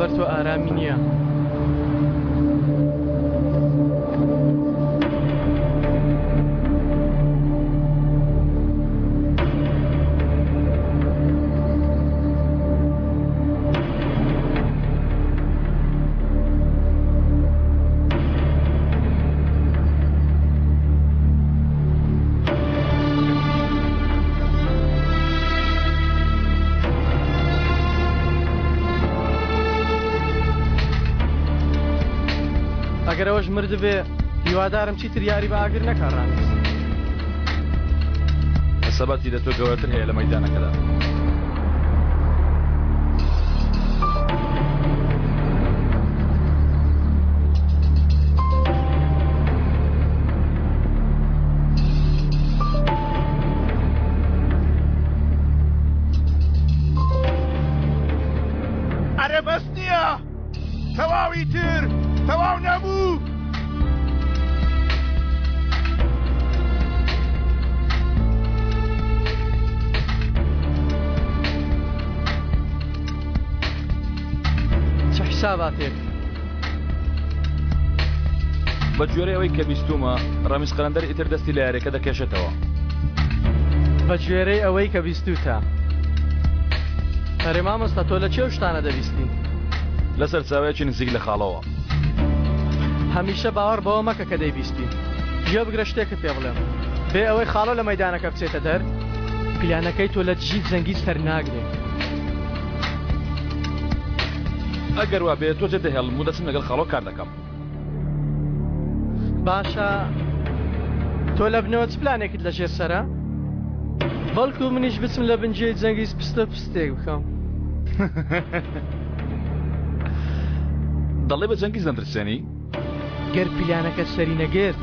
لەبەر تۆ ئارامی نییە. ئەگەر ئەوەش مردبێ هیوادارم چیتر یاری بە ئاگر نەکا ڕامیز. حساباتی لە تۆ گەورەتر هەیە لە مەیدانەکەدا. ئەرێ بەس نییە؟ تەواوی تر تەواو نەبوو؟ چ حیساباتێک؟ بە گوێرەی ئەوەی کە بیستوومە ڕەمیز قەلەندەر ئیتر دەستی لە یاریەکە دەکێشێتەوە. بە گوێرەی ئەوەی کە بیستووتە. ئەرێ مامۆستا تۆ لە کێ ئەو شتانە دەبیستی؟ لە سەرچاوەیەکی نزیک لە خاڵەوە. هەمیشە باوەڕ بەوە مەکە کە دەیبیستی. گوێ بگرە شتێکت پێ بڵێم. بێ ئەوەی خاڵۆ لە مەیدانەکە بچێتە دەر، پیلانەکەی تۆ لە دژی جەنگیز سەرناگرێ. ئەگەر وا بێ تۆ جێ دەهێڵم و دەچم لەگەڵ خاڵۆ کار دەکەم. باشە تۆ لە بنەوە چ پلانێکت لە ژێر سەرە؟ بەڵکو منیش بچم لە بنجێی جەنگیز پستە پستێک بکەم. دەڵێ بە جەنگیز دەمترسێنی؟ گەر پیلانەکەت سەری نەگرت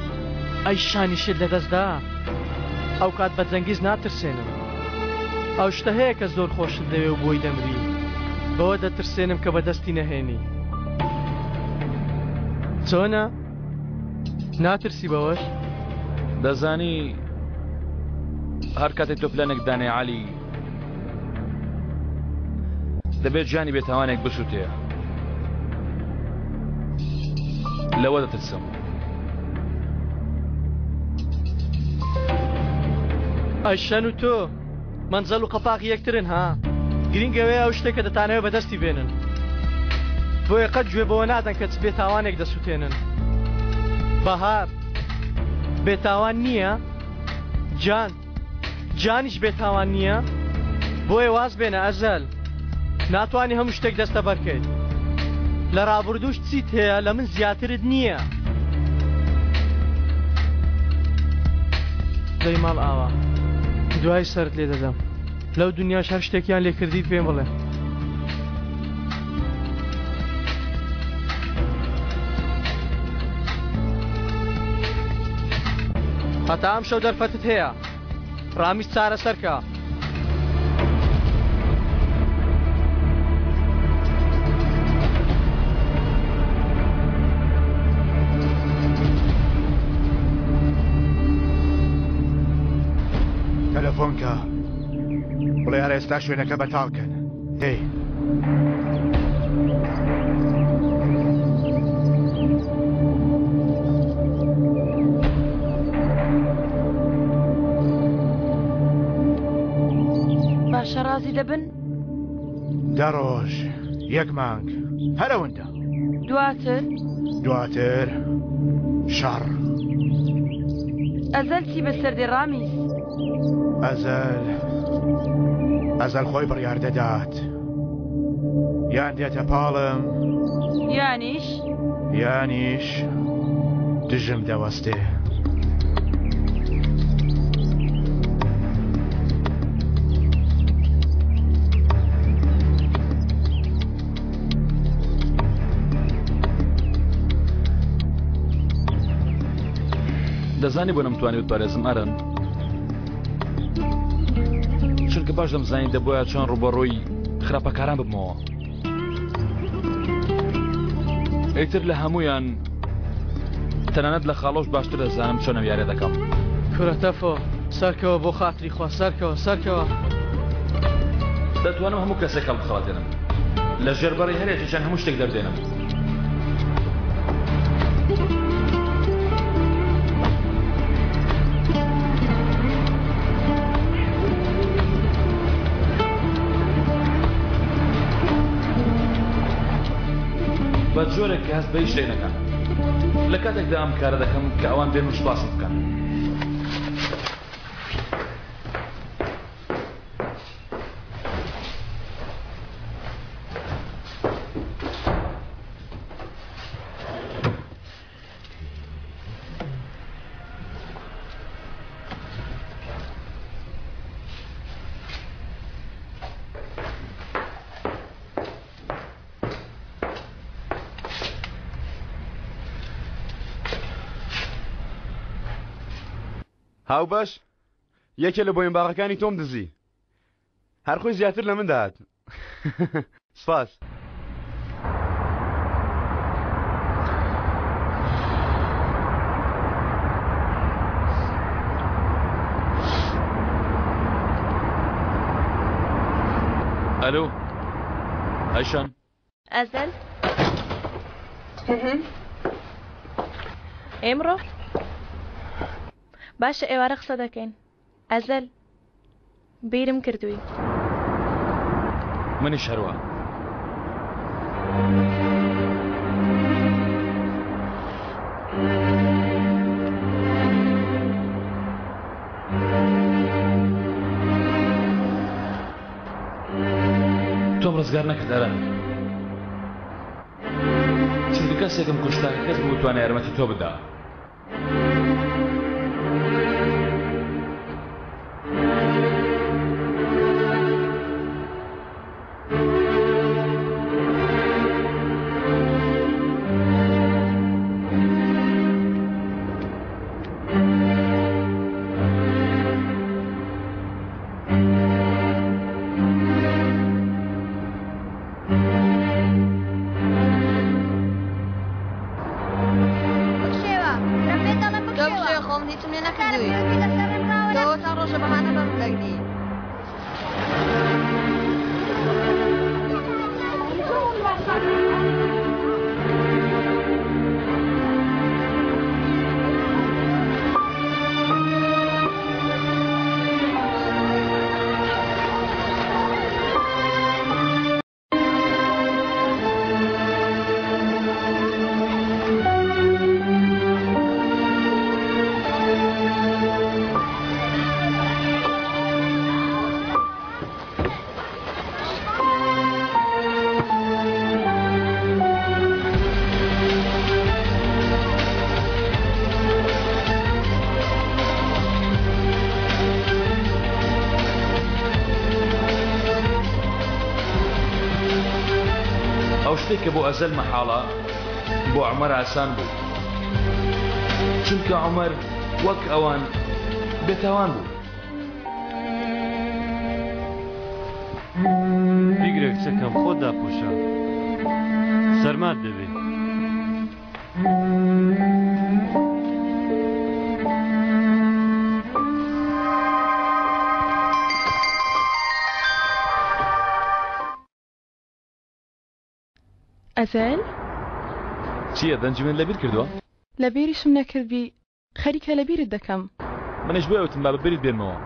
ئەی شانیشت لەدەستدا ئەوکات بە جەنگیز ناترسێنم. ئەو شتە هەیە کە زۆر خۆشت دەوێ و بۆی دەمری بەوە دەترسێنم کە بەدەستی نەهێنی. چۆنە؟ ناترسی بەوەش؟ دەزانی هەر کاتێک تۆ پلانێک دانێ عەلی دەبێت گیانی بێتاوانێک بسووتێ لەوە دەترسم. ئەشەن و تۆ مەنزەل و قەپاغی یەکترن ها گرینگ ئەوەیە ئەو شتێک کە دەتانەوێت بەدەستی بێنن بۆیە قەت گوێ بەوە نادەن کە چ بێتاوانێک دەسووتێنن بەهار بێتاوان نییە جان جانیش بێتاوان نییە بۆیە واز بێنە ئەزەل ناتوانانی هەموو شتێک دەستەبەر کەیت لە ڕابردووش چیت هەیە لە من زیاترت نییە دەی ماڵ ئاوا دوای سەرت لێ دەدەم لەو دنیاش هەر شتێکیان لێ کردیت پێم بڵێ هەتا ئەم شەو دەرفەتت هەیە ڕامیز چارەسەرکە. تەلەفۆن کە بڵێ هەر ئێستا شوێنەکە بەتاڵ کەن دەی. باشە ڕازی دەبن؟ دە ڕۆژ یەک مانگ هەر ئەوەندە. دواتر؟ دواتر شەڕ. ئەزەل چی بەسەر دێ ڕامیز؟ ئەزەل ئەزەل خۆی بڕیار دەدات یان دێتە پاڵم یانیش یانیش دژم دەوەستێ. دەزانی بۆ نەمتوانی بتپارێزم ئەرن چونکە باش دەمزانی دەبواە چۆن ڕوبەڕووی خراپەکاران ببمەوە ئیتر لە هەمویان تەنانەت لە خاڵۆش باشتر دەزانم چۆن ئەو یاریە دەکەم. کورە تەفۆ سەرکەوە بۆ خاتری خوا سەرکەوە سەرکەوە. دەتوانم هەموو کەسێک هەڵبخەڵەتێنم. لە ژێر بەڕی هەر یەکێکیان هەموو شتێک دەردێنم. بە جۆرێک کە هەست بە هیچ شتێک نەکەن. لە کاتێکدا ئەم کارە دەکەم کە ئەوان بێن و سوپاسم بکەن. هاوبەش یەکێ لە بۆیەمباغەکانی تۆم دزی هەر خۆی زیاتر لە من دەهات سپاس. ئەلۆ ئایشان ئەزەل ئێمڕۆ باشە ئێوارە قسە دەکەین ئەزەل بیرم کردووی. منیش هەروا. تۆم ڕزگار نەکرد ئەرەن چونکە کەسێکم کوشت تاکە کەس بوو بتوانێ یارمەتی تۆ بدا. بکشێوە برام پێت دەڵێم تۆ بکشێوە بکشێوە خۆ من هیچم لێ ناچارم نەکردووی پێوەندی لەسەر ڕێم تۆ ڕاوەنەم چەند ڕۆژە بەهانە بە من دەگری. ئەو شتێک کە بۆ ئەزەل مەحاڵە بۆ عومەر ئاسان بوو چونکە عومەر وەک ئەوان بێتاوان بوو. بیگرە کچەکەم خۆت داپۆشە سەرمات دەبێ. ئەزەل؟ چییە دەنگی منت لەبیر کردووە؟ لەبیریشم نەکردبی خەریکە لەبیرت دەکەم. منیش بۆیە وتم با بەبیرت بێنمەوە.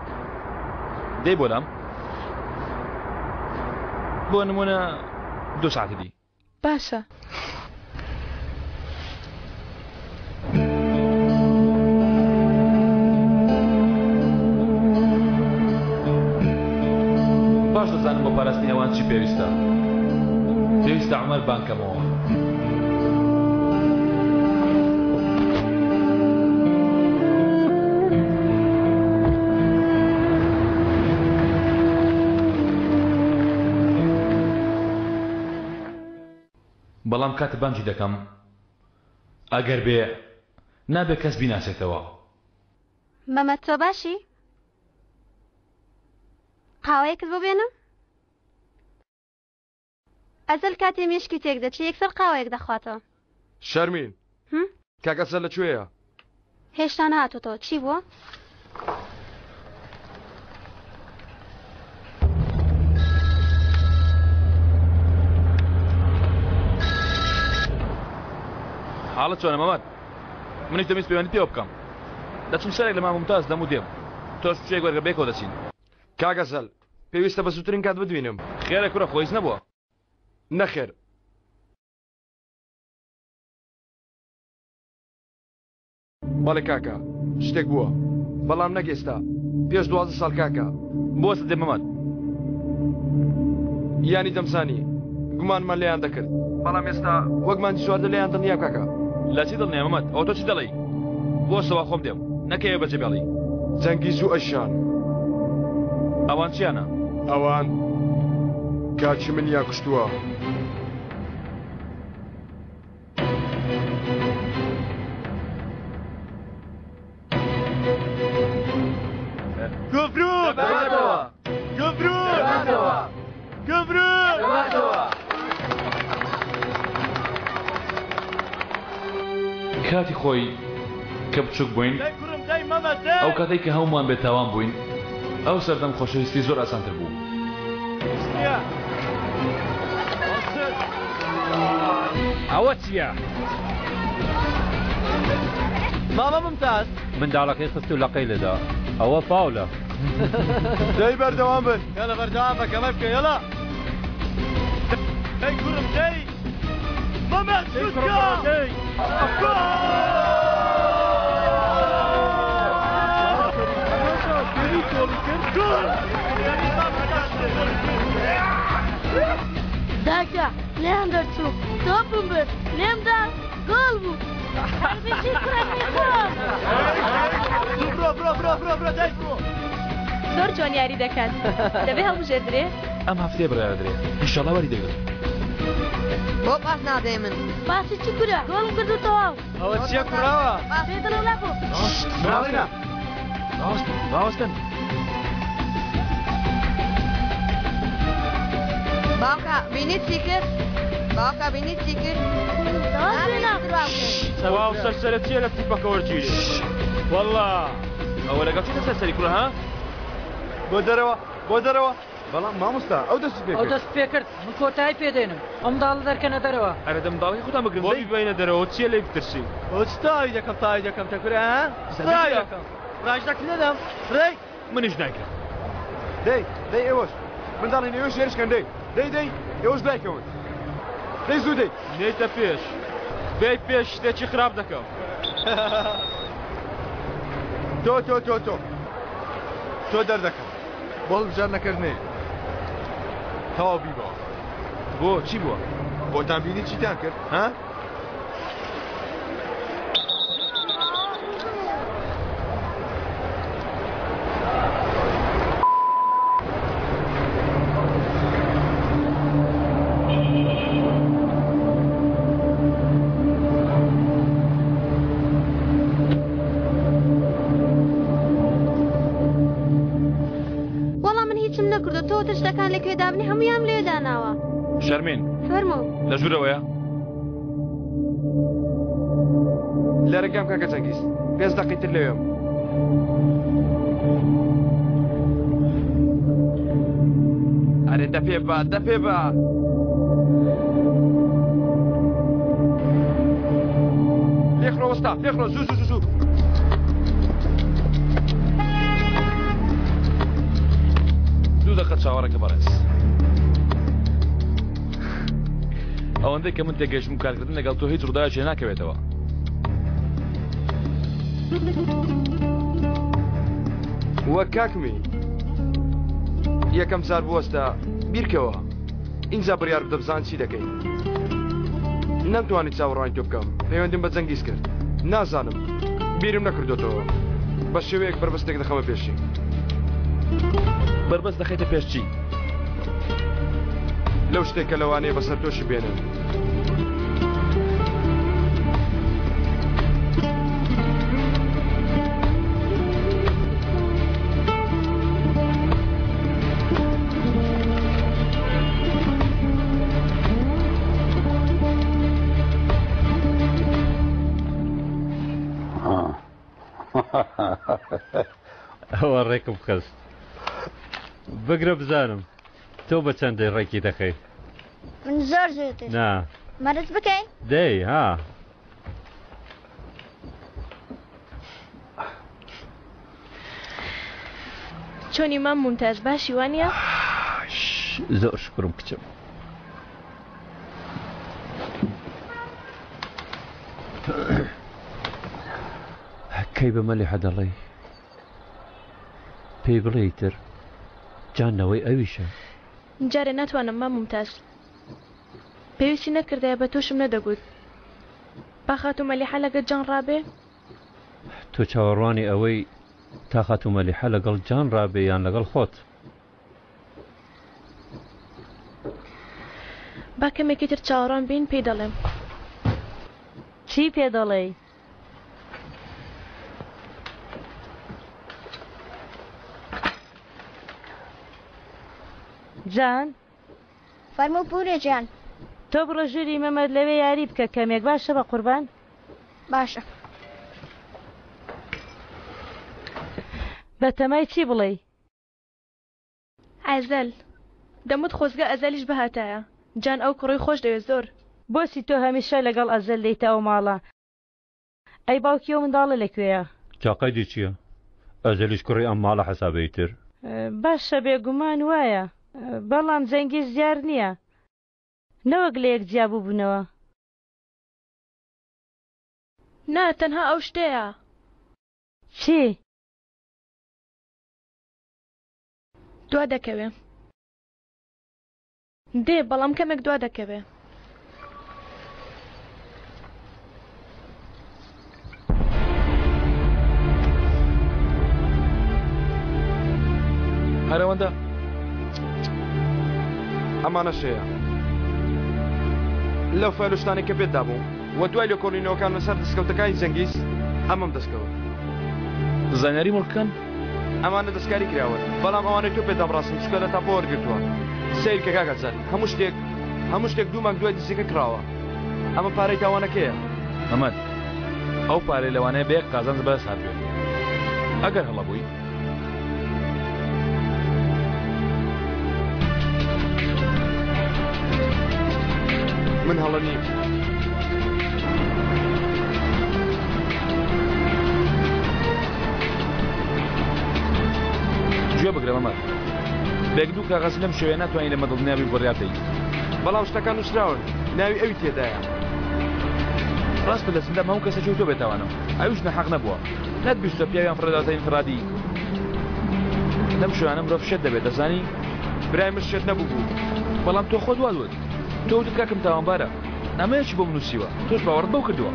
دێی بۆ لام؟ بۆ نموونە دوو سەعاتی دی. باشە. باش دەزانم بۆ پاراستنی ئەوان چی پێویستە. پێویستە عومەر بانگ کەمەوە. بەڵام کاتە بانگی دەکەم ئەگەر بێ نابێ کەس بیناسێتەوە. مەمەد تۆ باشی؟ قاوەیەکت بۆ بێنم؟ ئەزەل کاتێ مێشکی تێک دەچێ یەکسەر قاوەیەک دەخواتەوە. شەرمین هم؟ کاک ئەزەل لە کوێیە؟ هێشتا نەهاتۆتەوە چی بووە؟ حاڵت چۆنە مەمەد؟ منیش دەمویست پەیوەندیت پێوە بکەم. دەچم سەرێک لە مام مومتاز دەم و دێم. تۆش بچێک وەرگە بەیەکەوە دەچین. کاک ئەزەل، پێویستە بە زووترین کات بتبینم. خێرە کوڕە خۆ هیچ نەبووە؟ نەخێر. بەڵێ کاکە شتێک بووە بەڵام نەک ئێستا پێش 12 ساڵ کاکە. بوەستە دێ مەمەد. یانی دەمزانی گومانمان لێیان دەکرد بەڵام ئێستا وەک مانگی 14 لێیان دڵنیام کاکە. لە چی دڵنیای مەمەد ئەوە تۆ چی دەڵێی؟ بوەستە وا خۆم دێم نەکەوێ بەجێ بێڵی. جەنگیز و ئەیشان. ئەوان چیانە؟ ئەوان کاکی منیان کوشتووە. کاتی خۆی کە بچوک بووین ئەو کاتێک کە هەمومان بێتاوان بووین ئەو سەردەم خۆشەویستی زۆر ئاسانتر بوو. ئەوە چییە؟ مامە ممتاز منداڵەکەی خست و لەقەی لێدا ئەوە فاولە. دەی بەردەوام بن. یاڵە بەردەوام بە گەمە بکە یاڵە. دەی کوڕم دەی. مەمەد شوت کە. دەی. دایکە لێیان دەرچوو تۆپم برد لێم دا گۆڵ بوو هەربژی کوڕەکەی خۆم. بڕۆ بڕۆ بڕۆ بڕۆ بڕۆ دای بڕۆ. زۆر جوان یاری دەکات دەبێ هەڵبژێردرێ. ئەم هەفتەیە بڕیارە درێ ئینشەڵا وەری دەگرم. بۆ پاس نادەی من. پاسی چی کورە گۆڵم کرد و تەواو. ئەوە چیە کوڕاوە؟ پێ دڵم نەبوو. ڕاوەستن ڕاوەستن ڕاوەستن. باوکە بینیت چی کرد؟ باوکە بینیت چی کرد؟ تەواو سەرسەرە چییە لە تیپەکە وەرگیرێ واللە. ئەوە لەگەڵ چیتە سەرسەری کوڕە ها؟ بۆ دەرەوە بۆ دەرەوە. بەڵام مامۆستا ئەو دەستی پێ ئەو کرد. دەست پێ کرد من کۆتایی پێ دێنم ئەو منداڵە دەرکەنە دەرەوە. ئەرێ دە منداڵەکەی خۆتان بگرن بۆ دەی. بیبەینە دەرەوە چییە لێی بترسین؟ ئەوە چ تاوی دەکەم تاوی دەکەم تە کورە ها تاوی دەکەم ڕاش دەکرد نەدەم ڕێی. منیش نایکەم. دەی دەی ئێوەش منداڵین ئێوەش هێرش کەن دەی دەی دەی ئێوەش دوای کەون دەی زوو دەی. نێیتە پێش بێی پێش شتێکی خراپ دەکەم. تۆ تۆ تۆ تۆ تۆ دەردەکەم. بۆ هەڵبژاردنەکەش نەیەی. تەواو بیبەوە. بۆ چی بووە؟ بۆتان بینی چیتان کرد ها؟ وەڵا من هیچم نەکردو تۆ وتت شتەکان لەکوێ دابنێ هەموویانم لەوێ داناوە. شەرمین. فەرموو. لە ژوورەوەیە؟ لە ڕێگام کاکە جەنگیز پێنج دەقەی تر لەوێم. ئەرێ دەپێ بە دەپێ بە. لێخڕۆ وەستا لێخڕۆ زوو زوو زوو. دوو دەقە چاوەڕێکە بەڕێز. ئەوەندەی کە من تێگەیشتم کارکردن لەگەڵ تۆ هیچ ڕووداوێکی لێ ناکەوێتەوە. وەک کاکمی یەکەم جار بوەستە بیرکەوە ئینجا بڕیار بدە بزان چی دەکەی. نەمتوانی چاوەڕوانی تۆ بکەم پەیوەندیم بە جەنگیز کرد نازانم بیرم نەکردۆتەوە بە شێوەیەک بەربەستێک دەخەمە پێشی. بەربەست دەخەیتە پێش چی؟ لەو شتێک کە لەوانەیە بەسەر تۆشی بێنن. ئەوە ڕێکم خست بگرە بزانم تۆ بە چەندەی ڕێکی دەخەی من زۆر زووتر نا مەرج بکەین دەی ها. چۆنی مام مومتاز باشی وانە؟ زۆر شکرم کچم. کەی بە مەلیحە دەڵێی؟ پێی بڵێ ئیتر جان نەوەی ئەویشە. جارێ ناتوانم مام مومتاز. پێویستی نەکردایە بە تۆشم نەدەگوت. با خاتوو مەلیحە لەگەل جان ڕابێ. تۆ چاوەڕوانی ئەوەی تا خاتوو مەلیحە لەگەڵ جان ڕابێ یان لەگەڵ خۆت؟ با کەمێکی تر چاوەڕوان بین پێی دەڵێم. چی پێ دەڵێی؟ جان؟ فەرموو پورێ جان. تۆ بڕۆ ژووری مەمەد لەوێ یاری بکە کەمێک باشە بە قوربان؟ باشە. بەتەمای چی بڵێی؟ ئەزەل. دەموت خۆزگە ئەزەلیش بهاتایە. جان ئەو کوڕەی خۆش دەوێت زۆر. بۆچی تۆ هەمیشە لەگەڵ ئەزەل دێیتە ئەو ماڵە؟ ئەی باوکی ئەو منداڵە لە کوێیە؟ جا قەیدی چیە؟ ئەزەلیش کوڕی ئەم ماڵە حەسابە ئیتر. باشە بێگومان وایە بەڵام جەنگیز دیار نیە نەوەک لەیەک جیا بوبنەوە. نا تەنها ئەو شتەیە. چی؟ دوا دەکەوێ. دێ بەڵام کەمێک دوا دەکەوێ. هەر ئەوەندە؟ ئەمانەش هەیە لەو فایل و شتانەی کە پێت دابووم و دوای لێکۆڵینەوەکان لەسەر دەستکەوتەکانی جەنگیز ئەمەم دەستکەوت. زانیاری موڵکەکان؟ ئەمانە دەستکاری کراون بەڵام ئەوانەی تۆ پێت ڕاستن چونکە لە تاپۆ وەرگرتووە. سەیرکە کاکە جان هەموو شتێک هەموو شتێک دوو مانگ دوای دزیەکە کڕاوە. ئەمە پارەی تاوانەکەیە. مەمەد ئەو پارەی لەوانەیە بە یەک قازانج بەدەست هاتبێ. ئەگەر هەڵە بووی. من هەڵە نیم. گوێ بگرە مەمەد. بە یەک دوو کاغەز لەم شێوەیە ناتوانین لەمە دڵنیا بین بڕیار دەین. بەڵام شتەکان نووسراون ناوی ئەوی تێدایە. ڕاستە لە زیندان هەموو کەسێکی وتووە بێتاوانم ئەویش ناحەق نەبووە. نەتبیستووە پیاویان فڕێداوەتە ئینفرادی. لەم شێوانە مرۆڤ شێت دەبێت دەزانی؟ برای من شێت نەبووبوو. بەڵام تۆ خۆت وات وت. تۆ وتت کاکم تاوانبارە. نامەیەکی بۆم نووسیوە. تۆش باوەڕت بەو کردووە.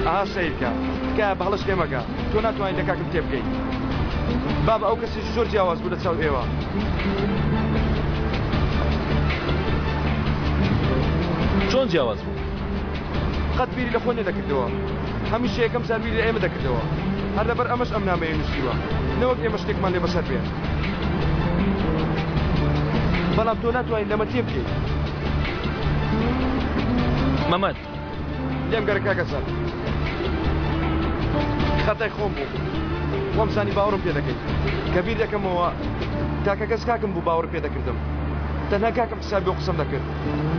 ئەها سەیرکە. تکایە بە هەڵەش لێمەگە. تۆ ناتوانی لە کاکم تێبگەی. بابە ئەو کەسێکی زۆر جیاواز بوو لە چاو ئێوە. چۆن جیاواز بوو؟ قەت بیری لە خۆی نەدەکردەوە. هەمیشە یەکەم جار بیری لە ئێمە دەکردەوە. هەر لەبەر ئەمەش ئەم نامەیەی نووسیوە. نەوەک ئێمە شتێکمان لێ بەسەر بێ. بەڵام تۆ ناتوانی لەمە تێبگەی. مەمەد. لێم گەرە کاکە جان. خەتای خۆم بوو. وامزانی باوەڕم پێ دەکەی. کە بیر دەکەمەوە تاکە کەس کاکم بوو باوەڕی پێ دەکردم. تەنها کاکم حسابی بۆ قسەم دەکرد.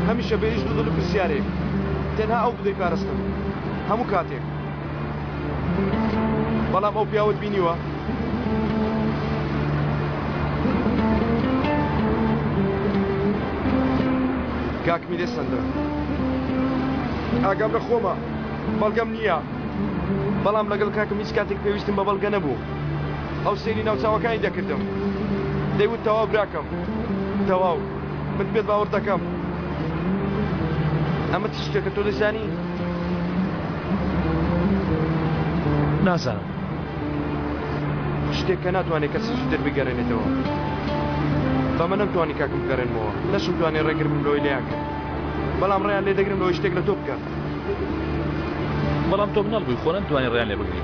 هەمیشە بێ هیچ دوودڵ و پرسیارێک. تەنها ئەو بوو دەیپارستم. هەموو کاتێک. بەڵام ئەو پیاوەت بینیوە؟ کاکمی لێ سەندم. ئاگام لە خۆمە. بەڵگەم نییە. بەڵام لەگەڵ کاکم هیچ کاتێک پێویستم بە بەڵگە نەبوو. ئەو سەیری ناوچاوەکانی دەکردم. دەیوت تەواو براکەم. تەواو. من پێت باوەڕ دەکەم. ئەمە چ شتێکە تۆ دەیزانی؟ نازانم. شتێک کە ناتوانێت کەسێکی تر بگەرێنێتەوە. بەمە نەمتوانی کاکم بگەڕێنمەوە. نەشمتوانی ڕێگر بم لەوەی لێیان کرد. بەڵام ڕێیان لێ دەگرم لەوەی شتێک لە تۆ بکەن. بەڵام تۆ مناڵ بووی خۆ نەمتوانی ڕێیان لێ بگری.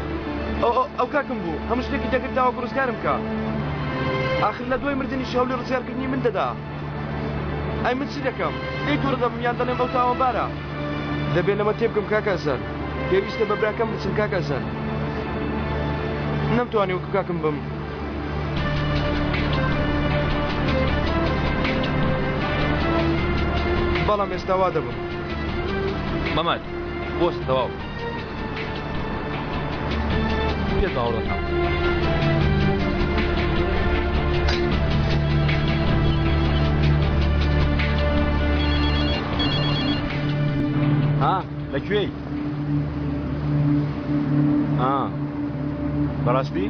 ئەو ئەو کاکم بوو. هەموو شتێکی دەکرد تاوەکو ڕزگارم بکا. ئاخر لە دوای مردنیشی هەوڵی ڕزگارکردنی من دەدا. ئەی من چی دەکەم؟ لێی توڕە دەبم یان دەڵێم ئەو تاوانبارە؟ دەبێ لەمە تێبگەم کاک ئەزەر. پێویستە بە براکەم بچم کاک ئەزەر. نەمتوانی وەکو کاکم بم. بەڵام ئێستا وا دەبم. مەمەد، بوەستە تەواو. پێت باوەڕ دەکەم. لە کوێی؟ ئا بەڕاستی؟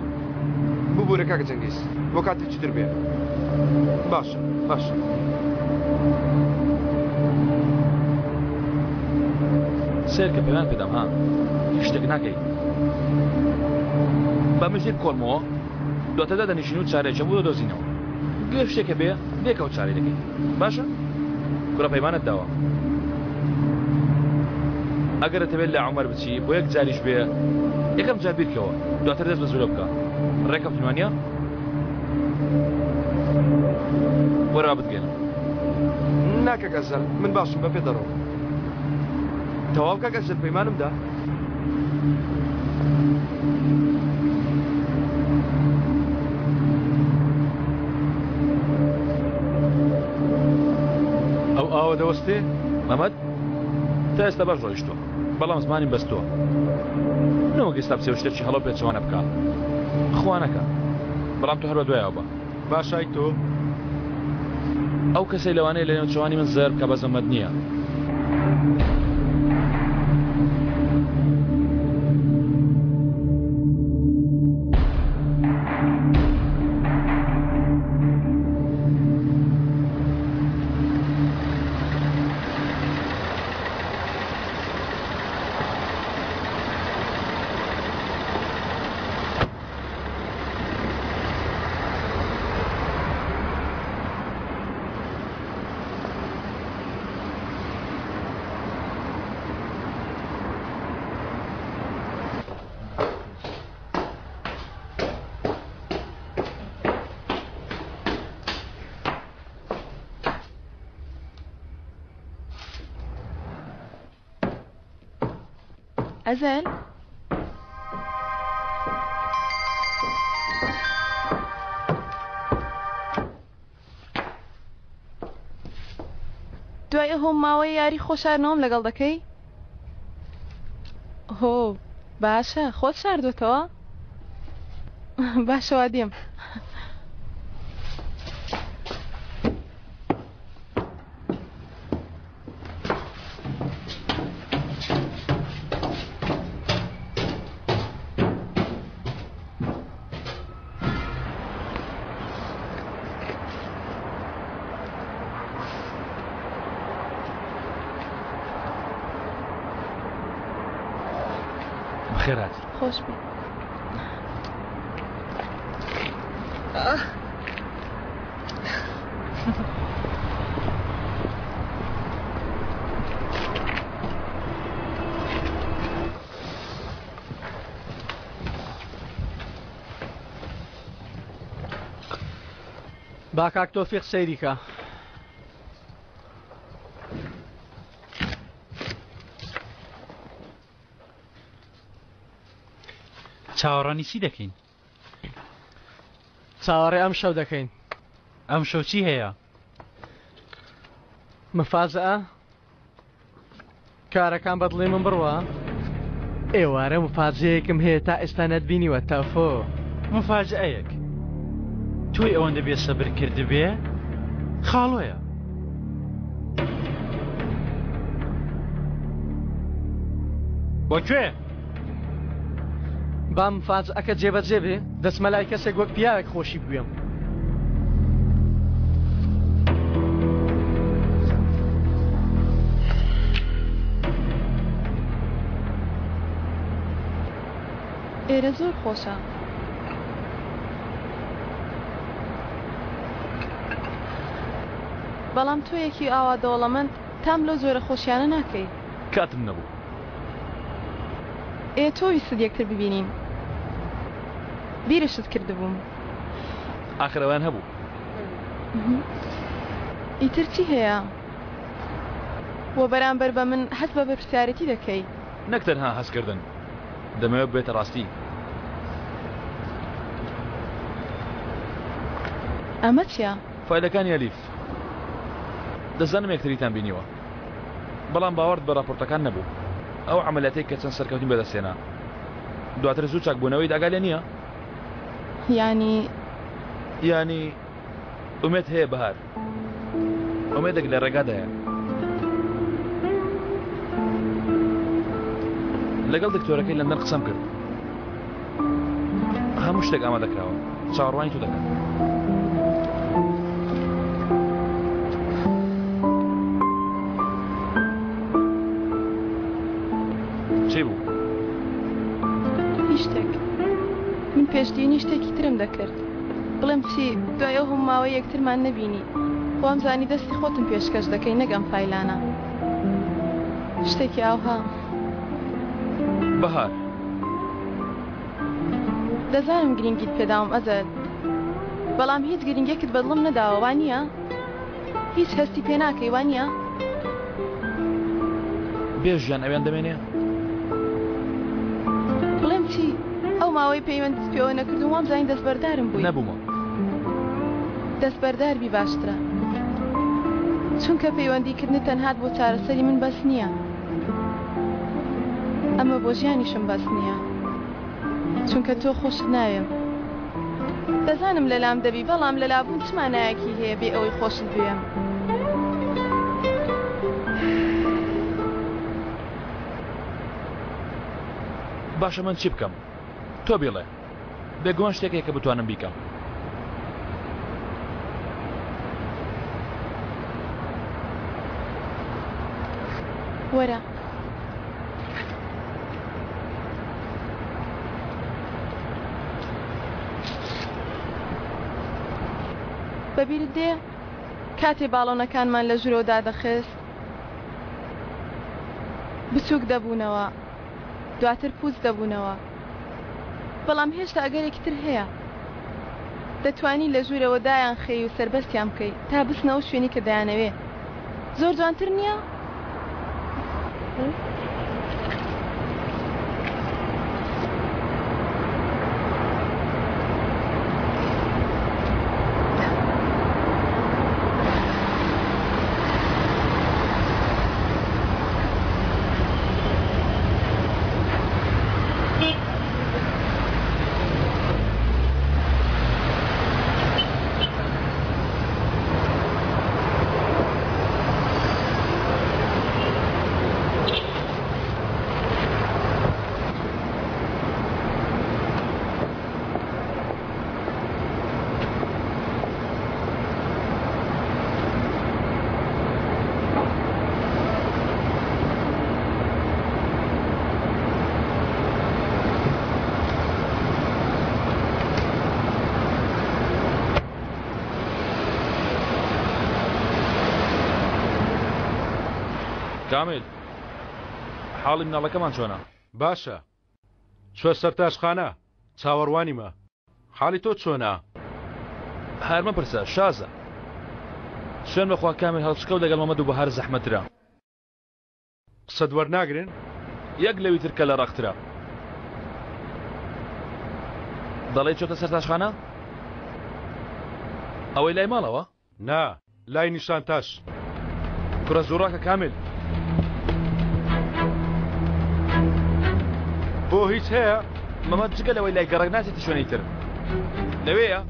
ببورە کاکە جەنگیز بۆ کاتێکی تر بێ باشە باشە. سێرکە پەیمان پێدەم ها هیچ شتێک ناکەی بە مزێک کۆڵمەوە دواتر دادەنیشین و چارەیەکیان بۆ دەدۆزینەوە گەر شتێک هەبێ پێکەوە چارەی دەکەین باشە کوڕە پەیمانت داوە ئەگەر دەتەوێت لە عومەر بچی بۆ یەک جاریش بێ یەکەم جار بیرکەوە دواتر دەست بە زولە بکە ڕێکەوتن وانە وەرە بتگەێنم نا کاک ئەزەل من باشم بە پێ دەڕۆم تەواو کاک ئەزەل پەیمانم دا. ئەو ئاوە دەوەستێ؟ مەمەد تا ئێستا باش ڕۆیشتووە بەڵام زمانیم بەستووە نەوەک ئێستا بچێ و شتێکی هەڵە و پێچەوانە بکا خوا نەکا بەڵام تۆ هەر بە دوایەوە بە باشە ئەی تۆ؟ ئەو کەسەی لەوانەیە لە نێوچەوانی من زەرەر بکا بەس مەمەد نییە. ئەزەل؟ دوای ئه ماوەی یاری خۆشارنەوەم لەگەڵ دەکەی؟ هۆ باشە خۆت شاردۆتەوە؟ باشە وا دێم. بەخێرهاتی. خۆش بی. با کاک تۆفیق سەیری کە. چاوەڕانی چی دەکەین؟ چاوەڕێ ئەم شەو دەکەین. ئەم شەو چی هەیە؟ مفاجئە؟ کارەکان بەدڵی من بڕوا؟ ئێوارە مفاجەیەکم هەیە تا ئێستا نەتبینیوە تەفۆ. مفاجئەیەک؟ تۆی ئەوەندە بێ سەبر کردبێ؟ خاڵۆیە. بۆ کوێ؟ با مفاجئەکە جێبەجێ بێ دەچمە لای کەسێک وەک پیاوێک خۆشی بوێم. ئێرە زۆر خۆشە. بەڵام تۆیەکی ئاوا دەوڵەمەند تام لەو جۆرە خۆشیانە ناکەی. کاتم نەبوو. ئێ تۆ ویستت یەکتر ببینین. بیرشت کردبووم. ئاخر ئەویان هەبوو. ئیتر چی هەیە؟ وە بەرامبەر بە من هەست بە بەرپرسیارێتی دەکەی. نەک تەنها هەستکردن. دەمەوێت ببێتە ڕاستی. ئەمە چیە؟ فایلەکانی ئەلیف. دەزانم یەکتریتان بینیوە. بەڵام باوەڕت بە ڕاپۆرتەکان نەبوو. ئەو عەمەلیاتەی کە چەند سەرکەوتنی بەدەست هێنا. دواتر زوو چاکبوونەوەیت ئاگا لێ نییە؟ یانی. یانی ئومێد هەیە بەهار. ئومێدێک لە ڕێگادایە. لەگەڵ دکتۆرەکەی لەندەن قسەم کرد. هەموو شتێک ئامادە کراوە. چاوەڕوانی تۆ دەکەن. چی بوو؟ هیچ شتێک. من پێشبینی شتێکی ترم دەکرد. بڵێم چی، دوای ئەو هەموو ماوەی یەکترمان نەبینی. وامزانی دەستی خۆتم پێشکەش دەکەی نەک ئەم فایلانە. شتێکی ئاوها. بەهار. دەزانم گرینگیت پێداوم ئەزەل. بەڵام هیچ گرینگێکت بە دڵم نەداوە وا نییە؟ هیچ هەستی پێ ناکەی وا نییە؟ بێ ژیان ئەویان دەمێنێ؟ بڵێم چی؟ ئەو ماوەی پەیوەندیت پێوە نەکردم وامزانی دەستبەردارم بووی. نەبوومە. دەستبەردار بی باشترە. چونکە پەیوەندی کردنت تەنهات بۆ چارەسەری من بەس نییە. ئەمە بۆ ژیانیشم بەس نییە. چونکە تۆ خۆشت ناوێم. دەزانم لەلام دەبی بەڵام لەلابوون چ مانایەکی هەیە بێ ئەوەی خۆشت بوێم. باشە من چی بکەم؟ تۆ بیڵێ. بێگومان شتێک هەیە کە بتوانم بیکەم. وەرە. بەبیرت دێ کاتێ باڵۆنەکانمان لە ژورەوە دادەخست بچووک دەبوونەوە دواتر پووچ دەبوونەوە بەڵام هێشتا ئەگەرێکی تر هەیە دەتوانی لە ژوورەوە دایان خەی و سەربەستیان بکەی تا بچنە ئەو شوێنی کە دەیانەوێ زۆر جوانتر نییە؟ کامیل حاڵی مناڵەکەمان چۆنە؟ باشە چوە سەرتاشخانە چاوەڕوانیمە حاڵی تۆ چۆنە؟ هەر مەپرسە شازە. سوێن بەخوا کامیل هەڵچکەو لەگەڵ مەمەد و بەهار زەحمەترە. قسەت وەرناگرن؟ یەک لەوی تر کەلە ڕەقترە. دەڵێی چۆتە سەرتاشخانە؟ ئەوەی لای ماڵەوە؟ نا، لای نیشانتاش. کوڕە زوو ڕاکە کامیل. بۆ هیچ هەیە؟ مەمەد جگە لەوەی لای گەڕەک ناچێتە شوێنی تر. لەوێیە؟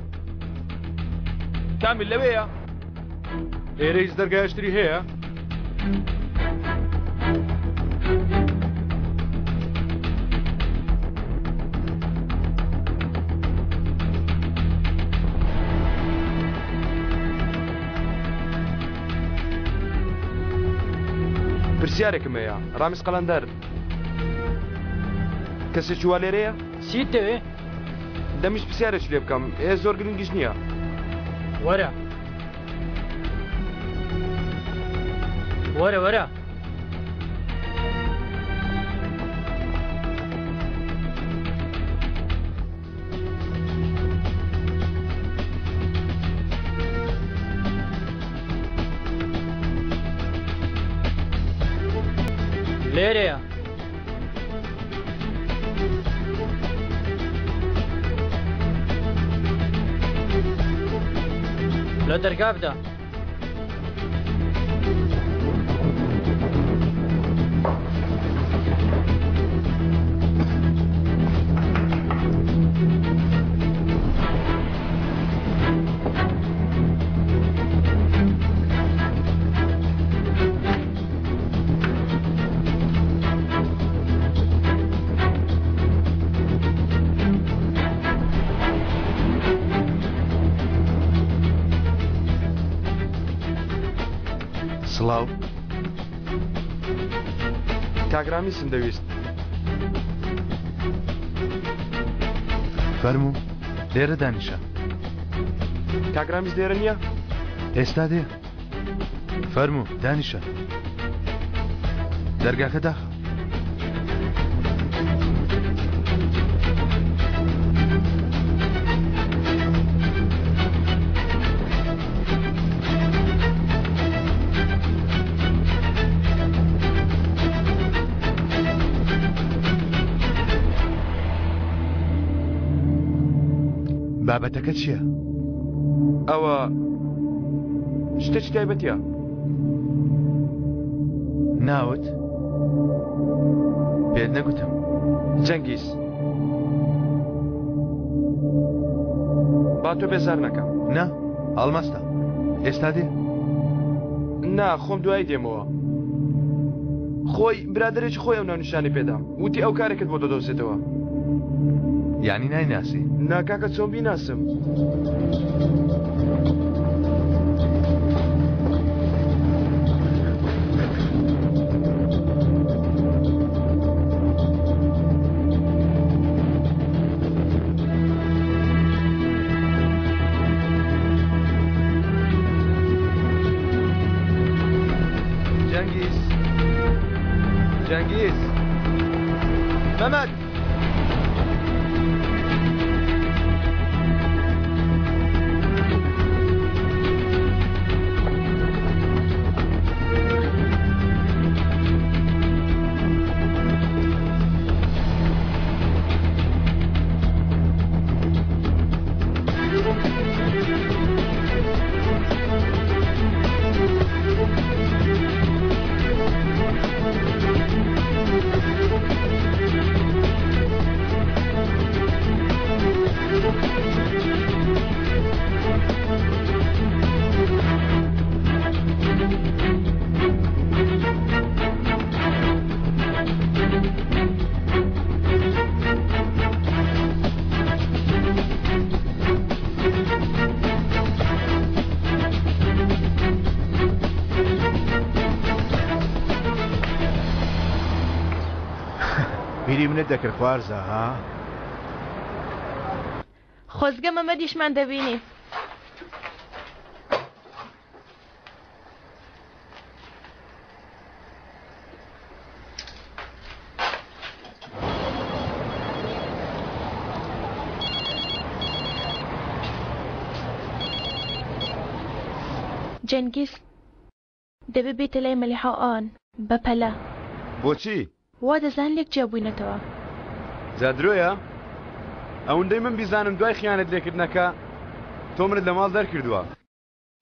کامیل لەوێیە؟ ئێرە هیچ دەرگایشتری هەیە؟ پرسیارێکم هەیە ڕامیز قەلەندەر کەسێکی وا لێرەیە؟ چیت دەوێ؟ دەمویست پرسیارێکی لێ بکەم ئێ زۆر گرنگیش نییە. وەرە وەرە وەرە. لێرەیە. لە دەرگا بدە. سڵاو. کاک ڕامیسم دەویست. فەرموو لێرە دانیشە. کاک ڕامیس لێرە نییە؟ ئێستا دێ. فەرموو دانیشە. دەرگاکە داخە. بابەتەکە چییە؟ ئەوە شتێکی تایبەتیە. ناوت؟ پێت نەگوتم. جەنگیز. با تۆ بێزار نەکەم. نا، هەڵمەستە. ئێستا دێ. نا، خۆم دوایی دێمەوە. خۆی، برادەرێکی خۆی ئەو ناونیشانەی پێدام. وتی ئەو کارێکت بۆ دەدۆزێتەوە. یانی نایناسی؟ نا کاکە چۆن بیناسم؟ جەنگیز جەنگیز مەمەد بیری منت دەکرد خوارزا ها؟ خۆزگە مەمەدیشمان دەبینی. جەنگیز دەبێ بێیتە لای مەلیحە و ئەوان بەپەلە. بۆچی؟ وا دەزانن لێک جیا بووینەتەوە. جا درۆیە؟ ئەوندەی من بیزانم دوای خیانەت لێکردنەکە تۆ منت لە ماڵ دەرکردووە.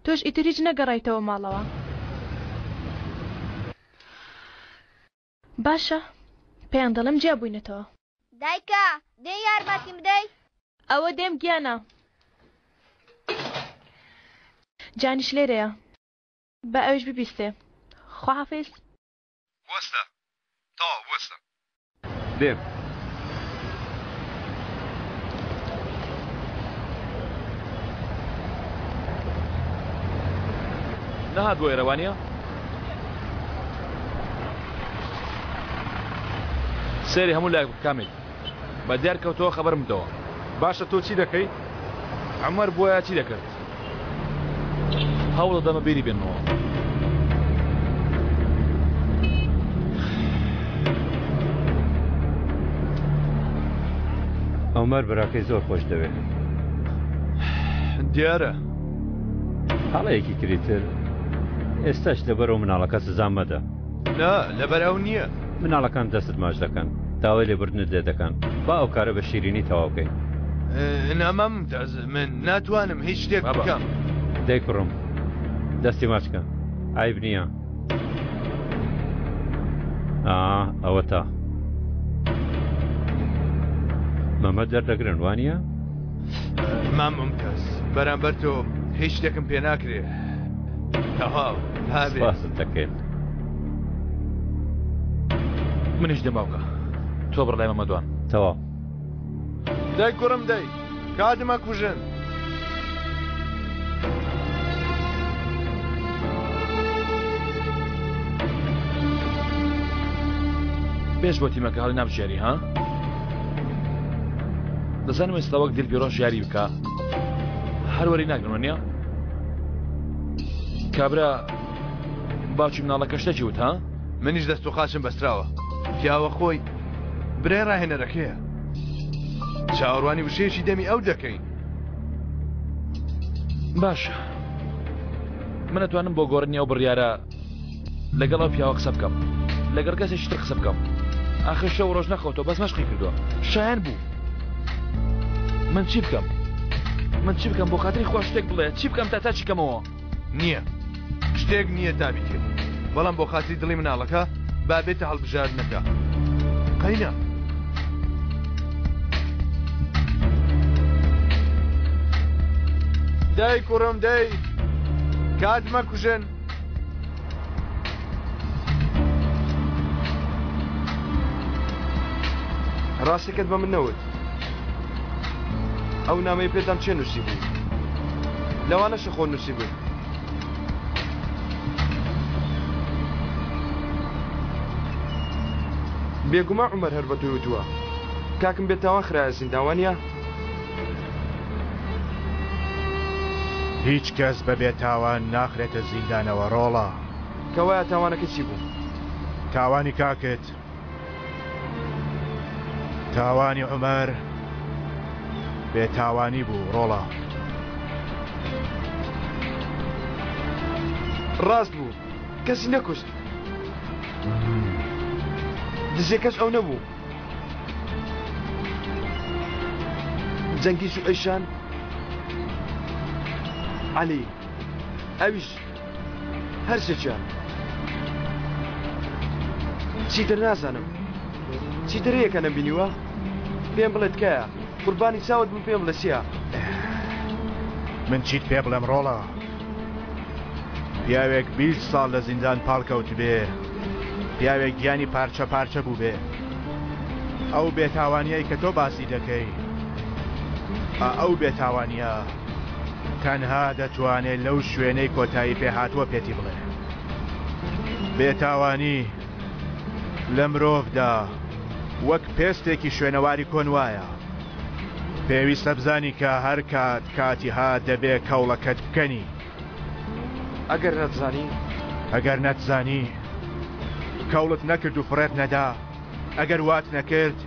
تۆش ئیتر هیچ نەگەڕایتەوە ماڵەوە. باشە پێیان دەڵێم جیا بووینەتەوە. دایکە دێی یارمەتیم بدەی؟ ئەوە دێم گیانە. جانیش لێرەیە با ئەویش ببیستێ. خواحافیز. بوەستە تەواو بوەستە. دێم. نەهات بۆ ئێرە وانیە؟ سەیری هەموو لایەک بکە کامیل. بە دیار کەوتەوە خەبەرم بدەوە. باشە تۆ چی دەکەی؟ عومەر بوایە چی دەکرد؟ هەوڵ دەدەمە بیری بێنمەوە. عومەر براکەی زۆر خۆش دەوێت. دیارە. هەڵەیەکی کری تر ئێستاش لەبەر ئەو مناڵەکە سزا مەدە. نا لەبەر ئەو نییە. مناڵەکان دەستت ماچ دەکەن داوای لێبوردنت لێ دەکەن با ئەو کارە بە شیرینی تەواو کەین. نا مام ممتاز من ناتوانم هیچ شتێک بکەم. دەی کوڕم دەستی ماچ کە عەیب نییە. ئا ئەوەتا مەمەد دەردەگرن وانییە؟ مام ممتاز بەرامبەر تۆ هیچ شتێکم پێ ناکرێ. تەواو هابێ. سپاست دەکەین. منیش دێم باوکە تۆ بڕ لای مەمەدوان. تەواو. دەی کوڕم دەی کاتم ئەکوژن. بێش بۆ تیمەکە هەڵی نابژێری ها؟ دەزانم ئێستا وەک دل پیرۆش یاری بکە هەر وەری ناگرن نییە؟ کابرا باوکی مناڵەکە شتێکی وت ها؟ منیش دەست و قاچم بەستراوە پیاوە خۆی برای ڕاهێنەرەکەیە چاوەڕوانی وشەیەکی دەمی ئەو دەکەین. باشە من ئەتوانم بۆ گۆڕینی ئەو بڕیارە لەگەڵ ئەو پیاوە قسە بکەم لەگەڵ کەسێکی تر قسە بکەم ئاخر شەو ڕۆژ نەخەوتەوە بەس مەشقی کردووە شایەن بوو من چی بکەم من چی بکەم بۆ خاتری خوا شتێک بڵێ چی بکەم تا چاکی کەمەوە نییە شتێک نییە تا بیکەی بەڵام بۆ خاتری دڵی مناڵەکە با بێتە هەڵبژاردنەکە قەینا. دەی کوڕم دەی کات مەکوژن. ڕاستەکەت بە من نەوت ئەو نامەی پێدام چێ نووسی بوو لەوانەشە خۆ نووسی بوو بێگومان عومەر هەر بە تۆی وتووە کاکم بێتاوان خرایە زیندان وانیە؟ هیچ کەس بە بێتاوان ناخرێتە زیندانەوە ڕۆڵە. کەوایە تاوانەکە چی بوو؟ تاوانی کاکت تاوانی عومەر بێتاوانی بوو ڕۆڵە. ڕاست بوو کەسی نەکوشت. دزیەکەش ئەو نەبوو. جەنگیز و ئەیشان عەلی ئەویش هەرسێکیان چیتر نازانم چیتر هەیە کە نەمبینیوە پێم بڵێ تکایە قوربانی چاوت بم پێم بڵێ چییە؟ من چیت پێ بڵێم ڕۆڵە پیاوێک 20 ساڵ لە زیندان پاڵکەوتبێ پیاوێک گیانی پارچە پارچە بووبێ ئەو بێتاوانیای کە تۆ باسی دەکەی ئا ئەو بێتاوانیە تەنها دەتوانێ لەو شوێنەی کۆتایی پێهاتووە پێتی بڵێ بێتاوانی لە مرۆڤدا وەک پێستێکی شوێنەواری کۆن وایە. پێویستە بزانی کە هەر کات کاتی هات دەبێ کەوڵەکەت بکەنی. ئەگەر نەتزانی؟ ئەگەر نەتزانی، کەوڵت نەکرد و فڕێت نەدا، ئەگەر وات نەکرد،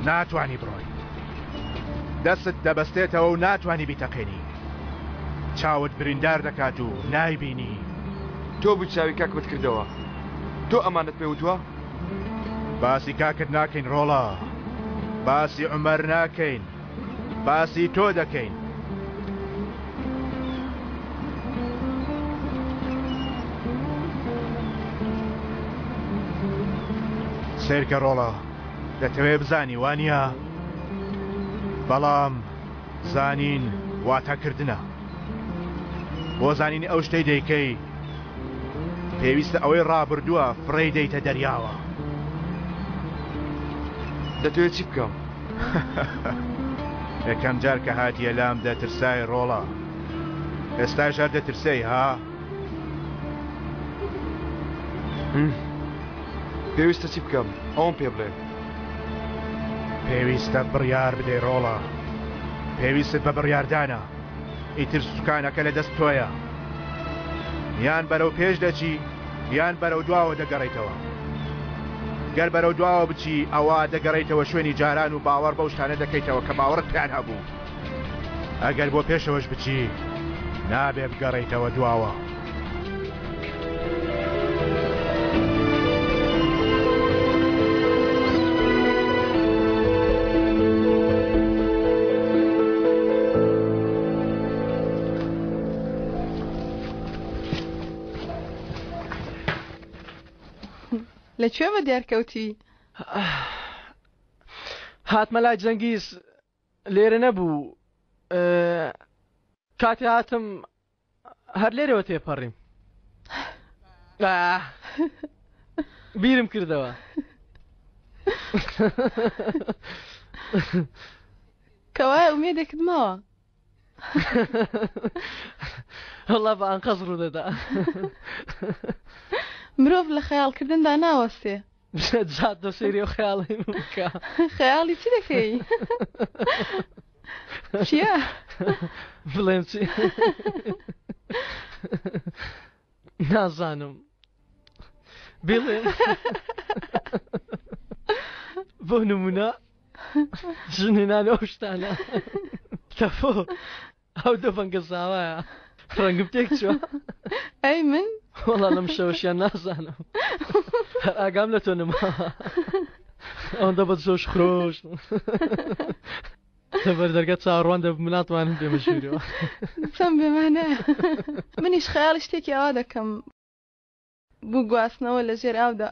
ناتوانی بڕۆی. دەستت دەبەستێتەوە و ناتوانی بیتەقێنی. چاوت بریندار دەکات و نایبینی. تۆ بوویت چاوی کاکمت کردەوە. تۆ ئەمانەت پێ وتووە؟ باسی کاکت ناکەین ڕۆڵە. باسی عومەر ناکەین. باسی تۆ دەکەین. سەیرکە ڕۆڵە، دەتەوێ بزانی وانییە؟ بەڵام زانین واتە کردنە. بۆ زانینی ئەو شتەی دەیکەی پێویستە ئەوەی ڕابردووە فڕێی دەیتە دەریاوە. دەتەوێت چی بکەم؟ یەکەم جار کە هاتیە لام دەترسای ڕۆڵە. ئێستاش هەر دەترسێی ها؟ پێویستە چی بکەم؟ ئەوەم پێ بڵێ. پێویستە بڕیار بدەی ڕۆڵە. پێویستت بە بڕیاردانە. ئیتر سوکانەکە لە دەست تۆیە. یان بەرەو پێش دەچی یان بەرەو دواوە دەگەڕێیتەوە. گەر بەرەو دواوە بچی ئەوا دەگەڕێیتەوە شوێنی جاران و باوەڕ بەو شتانە دەکەیتەوە کە باوەڕت پێیان هەبوو. ئەگەر بۆ پێشەوەش بچی نابێ بگەڕێیتەوە دواوە. لە کوێ بە دیار کەوتی؟ هاتمە لای جەنگیز لێرە نەبوو کاتێ هاتم هەر لێرەوە تێپەڕیم بیرم کردەوە کەوایە ئومێدێکت ماوە وەڵا بە ئەنقەست ڕوودەدا مرۆڤ لە خەیاڵکردندا ناوەستێ. جا تۆ سەیری ئەو خەیاڵەی من بکە. خەیاڵی چی دەکەی؟ چییە؟ بڵێم چی؟ نازانم بڵێم بۆ نمونە ژنێنان ئەو شتانە تەفۆ ئەو دەبەنگە زاوایە ڕەنگم تێک چوە ئەی من وەڵا لەم شەوەشیان نازانم هەر ئاگام لە تۆ نەما ئەوەندە بە جۆش خرۆش لەبەر دەرگا چاوەڕوان دەبم ناتوانم بێمە ژوورەوە. چەند بێمانایە منیش خەیاڵی شتێکی ئاوا دەکەم بوو گواستنەوە لە ژێر ئاودا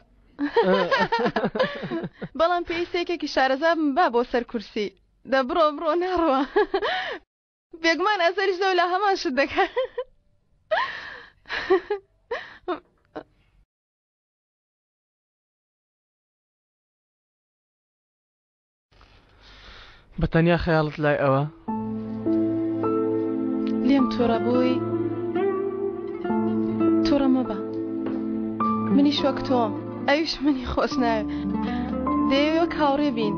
بەڵام پێویستە یەکێکی شارەزا بم با بۆ سەر کورسی دە بڕۆ بڕۆ ناڕۆ بێگومان ئەزەریش لەولا هەمان شت دەکات بە تەنیا خەیاڵت لای ئەوە؟ لێم توڕە بووی؟ توڕە مەبە. منیش وەک تۆم، ئەویش منی خۆش ناوێ. دەیەوێ وەک هاوڕێ بین.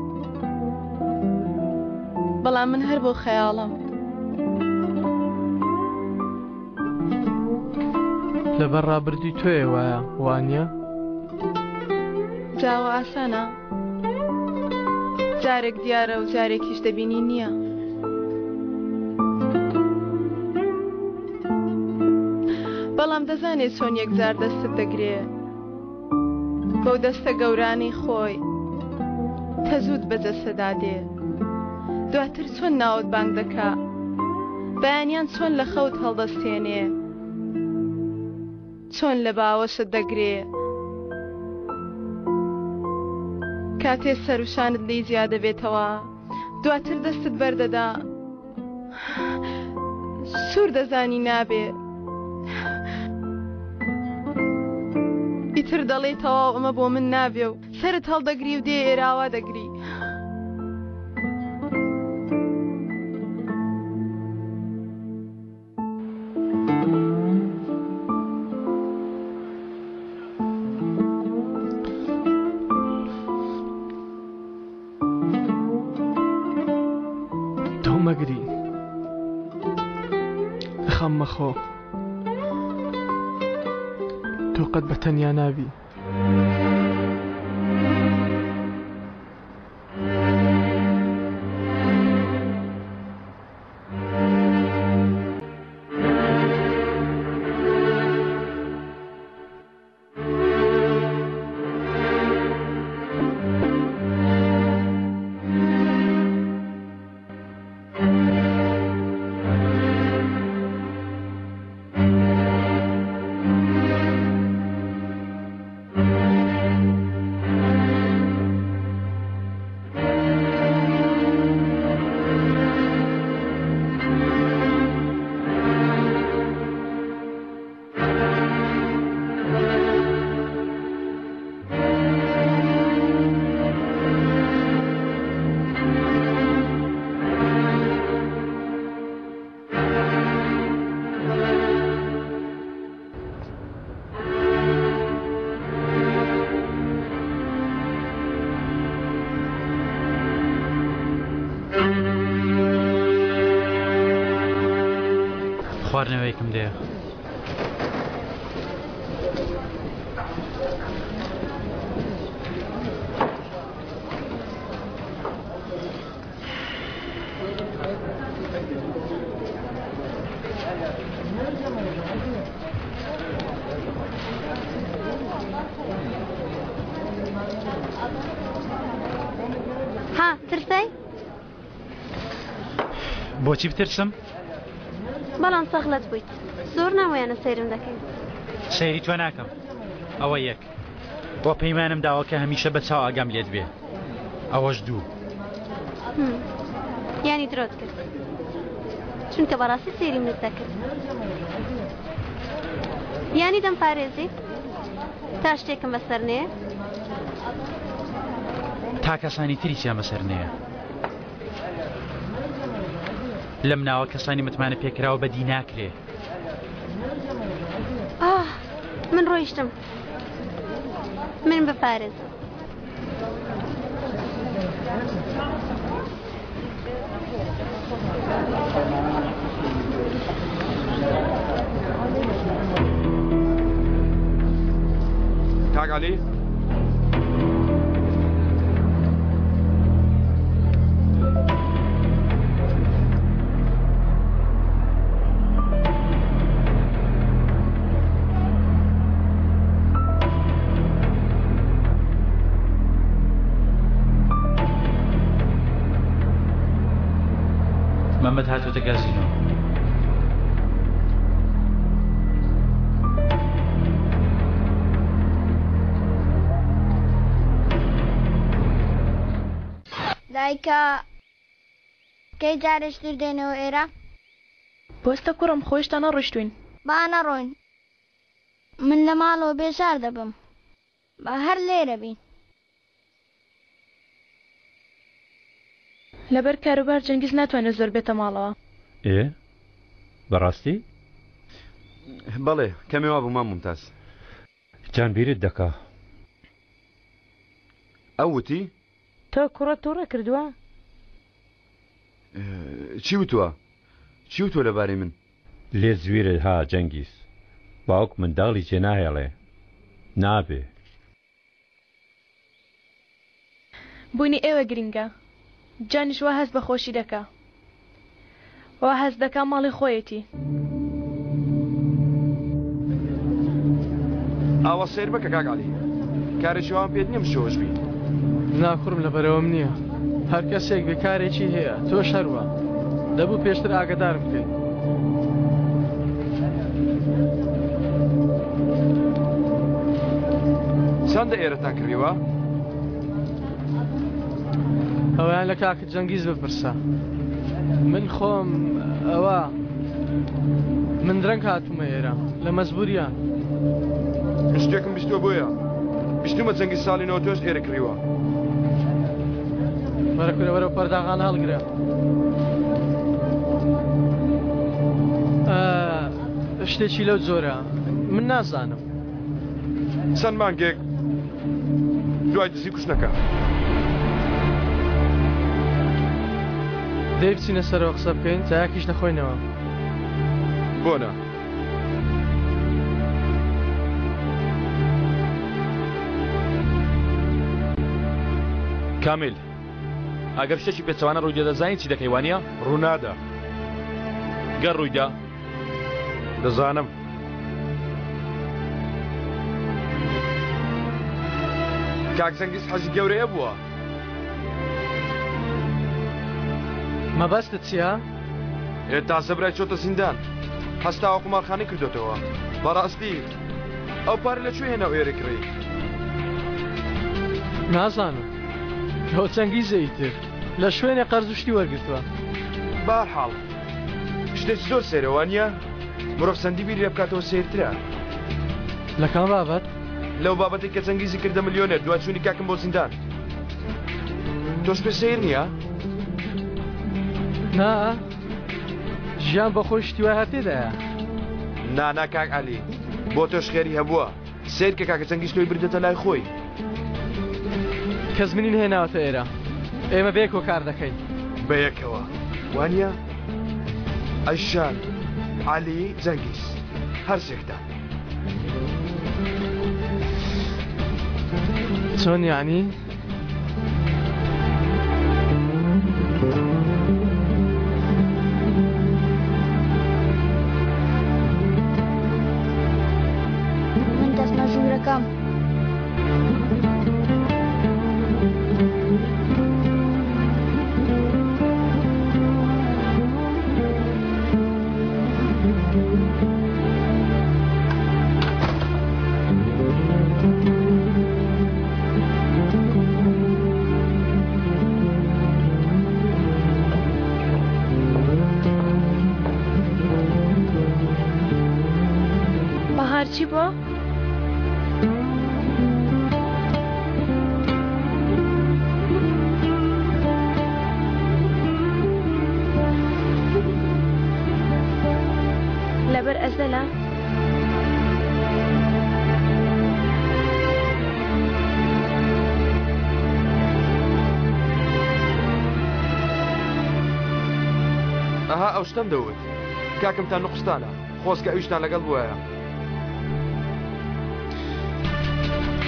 بەڵام من هەر بۆ خەیاڵم. لەبەر ڕابردووی تۆیە وایە، وانییە؟ جا ئەوە ئاسانە؟ جارێک دیارە و جارێکیش دەبینی نییە. بەڵام دەزانێت چۆن یەکجار دەستت دەگرێ بەو دەستە گەورانەی خۆی تەزووت بە جەسەدا دێ دواتر چۆن ناوت بانگ دەکا بەیانیان چۆن لە خەوت هەڵدەستێنێ چۆن لە باوەشت دەگرێ کاتێ سەروشانت لێی جیا دەبێتەوە دواتر دەستت بەردەدا سوور دەزانی نابێ ئیتر دەڵێی تەواو ئەمە بۆ من نابێ و سەرت هەڵدەگری و دێ ئێراوا دەگری. تۆ مەگری خەم مەخۆ تۆ قەت بە تەنیا نابی. خواردنەوەیەکم دێ. ها ترسای؟ بۆچی بترسم؟ بەڵام سەغڵەت بوویت زۆر نامۆیانە سەیرم دەکەی. سەیری تۆ ناکەم ئەوە یەک وە پەیمانم داوە کە هەمیشە بە چاو ئاگام لێت بێ ئەوەش دوو. یانی درۆت کرد چونکە بەڕاستی سەیری منت دەکرد یانی دەمپارێزیت تا شتێکم بەسەر نێ تا کەسانی تریشیان بەسەر نێ لەم ناوە کەسانی متمانە پێکراوە بەدی ناکرێ ئاه من ڕۆیشتم من بپارێزە. کاک عەلی مەمەد هاتۆتە گازینۆ. دایکە کەی جارێکی تر دێنەوە ئێرە؟ بوەستە کوڕم خۆ هێشتا نەڕۆیشتووین. با نەڕۆین من لە ماڵەوە بێزار دەبم با هەر لێرە بین. لەبەر کاروبار جەنگیز ناتوانێت زۆر بێتە ماڵەوە. ئێ بەڕاستی؟ بەڵێ کەمێ وابوو مام مومتاز. جان بیرت دەکا. ئەو وتی؟ تۆ کوڕەت توڕە کردووە؟ چی وتووە؟ چی وتووە لەبارەی من؟ لێت زویرە ها جەنگیز. باوک منداڵی جێناهێڵێ. نابێ. بوونی ئێوە گرینگە. جانیش وا هەست بە خۆشی دەکا. وا هەست دەکا ماڵی خۆیەتی. ئاوا سەیر مەکە کاک عەلی. کارێکی وام پێت نییە مشەوەش بی. نا کوڕم لەبەرئەوەم نییە. هەر کەسێک بێ کارێکی هەیە تۆش هەروا. دەبوو پێشتر ئاگەدارم بکەی. چەندە ئێرەتان کڕیوە؟ ئەویان لە کاک جەنگیز بپرسە. من خۆم ئەوە من درەنگ هاتوومە ئێرە لە مەجبوریان. من شتێکم بیستووە بۆیە بیستومە جەنگیز ساڵی 98 ئێرە کڕیوە. وەرە کورە وەرە پەرداغانە هەڵگرە. شتێکی لەو جۆرە من نازانم. چەند مانگێک دوای دزی کوشتنەکە. دەی بچینە سەرەوە قسە بکەین چایەکیش دەخۆینەوە. بۆ نا؟ کامیل ئەگەر شتێکی پێچەوانە ڕوویدا دەزانی چی دەکەی وانییە؟ ڕوونادا. گەر ڕوویدا؟ دەزانم. کاک جەنگیز حەزی گەورەیە بووە. مەبەستت چییە؟ ئێ تازە برای چۆتە زیندان هەستاوە قومارخانەی کردۆتەوە بەڕاستی ئەو پارە لە کوێ هێنا و ئێرە کڕی؟ نازانم ئەوە چەنگیزە ئیتر لە شوێنێ قەرز و شتی وەرگرتووە. بەهەرحاڵ شتێکی زۆر سەیرە وانییە؟ مرۆڤ چەندی بیری لێ بکاتەوە سەیرترە. لە کام بابەت؟ لەو بابەتەی کە چەنگیزی کردە ملیۆنێر دوای چوونی کاکم بۆ زیندان. تۆش پێ سەیر نییە؟ نا ژیان بە خۆی شتی وای هەر تێدایە. نا نا کاک عەلی بۆ تۆش خێری هەبووە سەیر کە کاکە چەنگیز تۆی بردەتە لای خۆی. کەس منی نەهێناوەتە ئێرە ئێمە بەیەکەوە کار دەکەین. بەیەکەوە وانییە؟ ئەیشان عەلی جەنگیز هەرسێکتان. چۆن یانی؟ من دەچمە ژوورەکەم. بەهار چی بووە؟ لەبەر ئەزەلە؟ ئەها ئەو شتەم دەوت. کاکمتان نوقستانە. خۆزگە ئەویشتان لەگەڵ بوایە.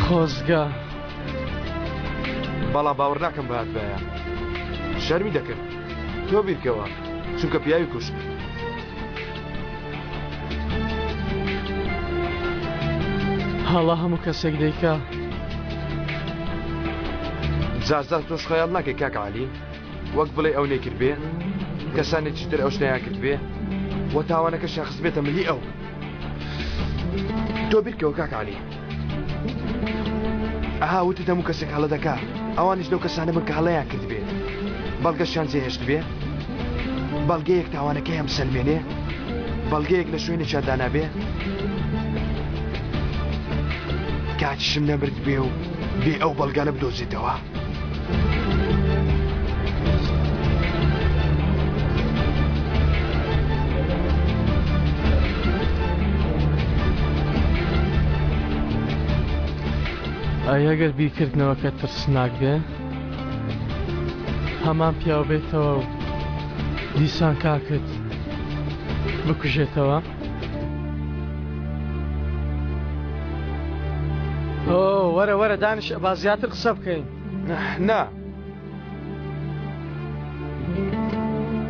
خۆزگە. بەڵام باوەڕ ناکەم بهاتبایە. شەرمی دەکرد. تۆ بیرکەوە. چونکە پیاوی کوشت. هەڵە هەموو کەسێک دەیکا. جار جار تۆش خەیاڵ ناکەی کاک عەلی؟ وەک بڵێی ئەو نەیکردبێ، کەسانێکی تر ئەو شتەیان کردبێ و تاوانەکەشیان خستبێتە ملی ئەو. تۆ بیرکەوە کاک عەلی. ئەها وتت هەموو کەسێک هەڵە دەکا، ئەوانیش لەو کەسانە بن کە هەڵەیان کردبێ، بەڵگەشیان جێهێشتبێ، بەڵگەیەک تاوانەکەیان بسەلمێنێ، بەڵگەیەک لە شوێنێکیان دانابێ، کاکیشم نەمردبێ و بێ ئەو بەڵگانە بدۆزێتەوە. ئەی ئەگەر بیرکردنەوەکە ترسناک بێ؟ هەمان پیاو بێتەوە و دیسان کاکت بکوژێتەوە؟ ئۆ وەرە وەرە دانیش با زیاتر قسە بکەین. نا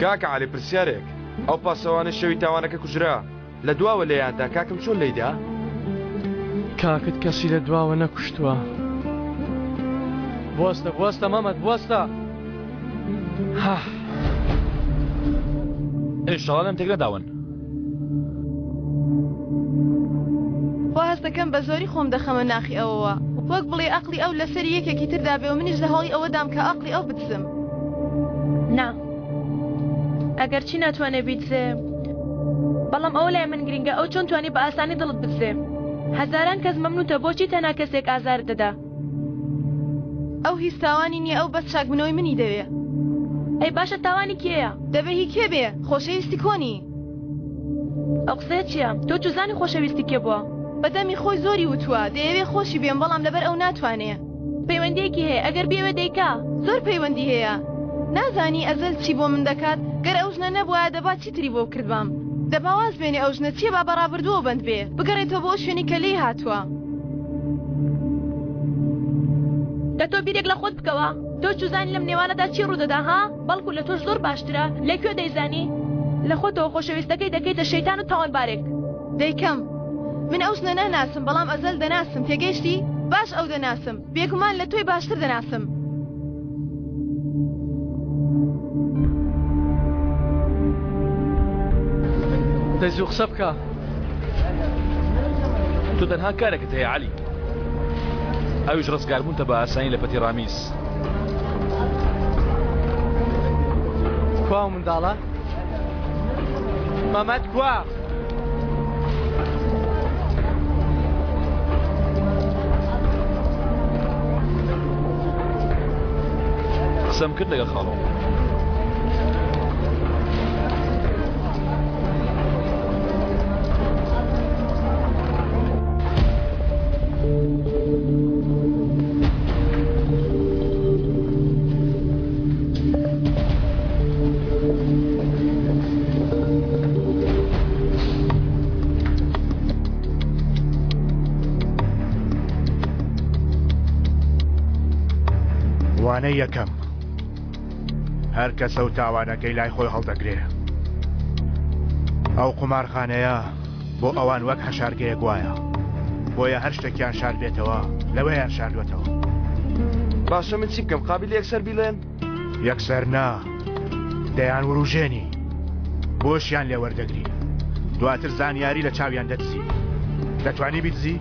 کاکە عەلی پرسیارێک ئەو پاسەوانەی شەوی تاوانەکە کوژرا لە دواوە لێیاندا کاکم چۆن لێیدا؟ کاکت کەسی لە دواوە نەکوشتووە. بوەستە بوەستە مەمەد بوەستە. ئینشاڵا لێم تێک نەداون. وا هەست دەکەم بە زۆری خۆم دەخەمە ناخی ئەوەوە. وەک بڵێی ئەقڵی ئەو لەسەری یەکێکی تردا بێ و منیش لە هەوڵی ئەوەدام کە ئەقڵی ئەو بدزم. نا. ئەگەرچی ناتوانێ بیدزێ، بەڵام ئەوە لای من گرینگە ئەو چۆن توانی بە ئاسانی دڵت بدزێ. هەزاران کەس مەمنوتە بۆچی تەنها کەسێک ئازارت دەدا؟ ئەو هیچ تاوانی نیە ئەو بەس چاکبونەوەی منی دەوێ. ئەی باشە تاوانی کێیە؟ دەبێ هی کێ بێ؟ خۆشەویستی کۆنی. ئەو قسەیە چیە؟ تۆ چوزانی خۆشەویستی کێ بوە؟ بە دەمی خۆی زۆری وتوە دەیەوێ خۆشی بێم بەڵام لەبەر ئەو ناتوانێ. پەیوەندیەکی هەیە ئەگەر بیەوێ دەیکا. زۆر پەیوەندی هەیە نازانی ئەزەل چی بۆ من دەکات گەر ئەو ژنە نەبوایە دەبا چی تری بۆ بکردبام دەبا واز بێنێ ئەو ژنە چیە با بە ڕابردووەوە بەند بێ بگەڕێتەوە بۆ ئەو شوێنەی کە لێی هاتووە. دە تۆ بیرێک لە خۆت بکەوە تۆ چوزانی لەم نێوانەدا چی ڕوودەدا ها بەڵکو لە تۆش زۆر باشترە لە کوێ دەیزانی لە خۆتەوە خۆشەویستەکەی دەکەیتە شەیتان و تاوانبارێک. دەیکەم من ئەو ژنە ناناسم بەڵام ئەزەل دەناسم تێگەیشتی؟ باش ئەو دەناسم بێگومان لە تۆی باشتر دەناسم. دەی زوو قسە بکە. تۆ تەنها کارێکت هەیە عەلی ئەویش ڕزگاربوونتە بە ئاسانی لە پەتی ڕامیز. کوا منداڵە؟ مەمەد کوا؟ قسەم کرد لەگەڵ خاڵۆ. وانەی یەکەم هەر کەسە و تاوانەکەی لای خۆی هەڵدەگرێ ئەو قومارخانەیە بۆ ئەوان وەک حەشارگەیەک وایە بۆیە هەر شتێکیان شاردبێتەوە لەوەیان شاردوەتەوە. باشە من چی بکەم قابیلە یەکسەر بیڵێن؟ یەکسەر نا دەیان وروژێنی بۆشیان لێ وەردەگری دواتر زانیاری لە چاویان دەدزی دەتوانی بیدزی؟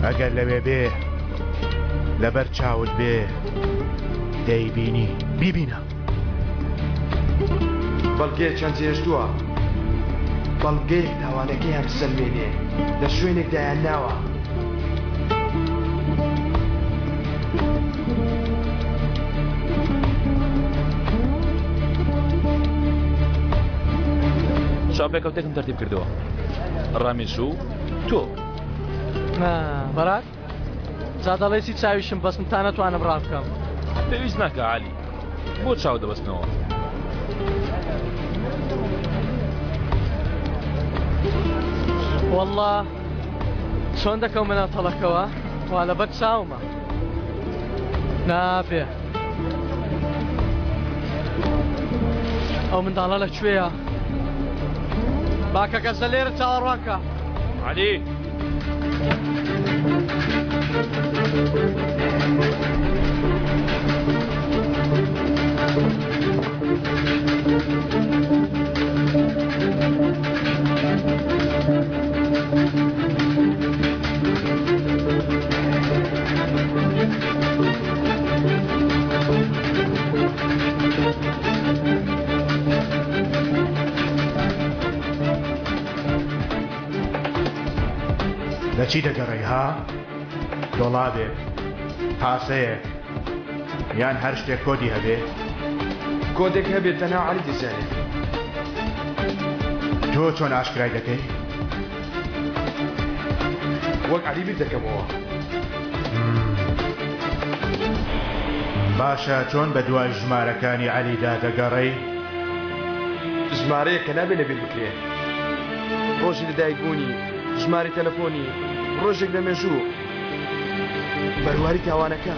ئەگەر لەوێ بێ لەبەر چاوت بێ دەیبینی بیبینە. بەڵگەیەکیان جێهێشتووە، بەڵگەیەک تاوانەکەیان بسەلمێنێ، لە شوێنێک دایانناوە. چاوپێکەوتێکم تەرتیب کردووە ڕامیس و تۆ. بەرات جا دەڵێی چی چاویشم بەستم تا نەتوانم ڕابکەم. پێویست ناکا عەلی بۆ چاو دەبەستنەوە. والله چۆن دەکەومە ناو تەڵەکەوە وا لەبەر چاومە نابێ ئەو منداڵە لە کوێیە باکە کەسە لێرە چاوەڕوانکە عەلی لە چی دەگەڕێی ها؟ دۆڵابێک، پاسەیەک، یان هەر شتێک کۆدی هەبێ؟ کۆدێک هەبێ تەنها عەلی دەیزانێ. تۆ چۆن ئاشکرای دەکەی؟ وەک عەلی بیر دەکەمەوە. باشە چۆن بە دوای ژمارەکانی عەلیدا دەگەڕێی؟ ژمارەیەک کە نابێ لەبیر بکرێ. ڕۆژی لەدایکبوونی، ژمارەی تەلەفۆنی، ڕۆژێک لە مێژوو، بەرواری تاوانەکە.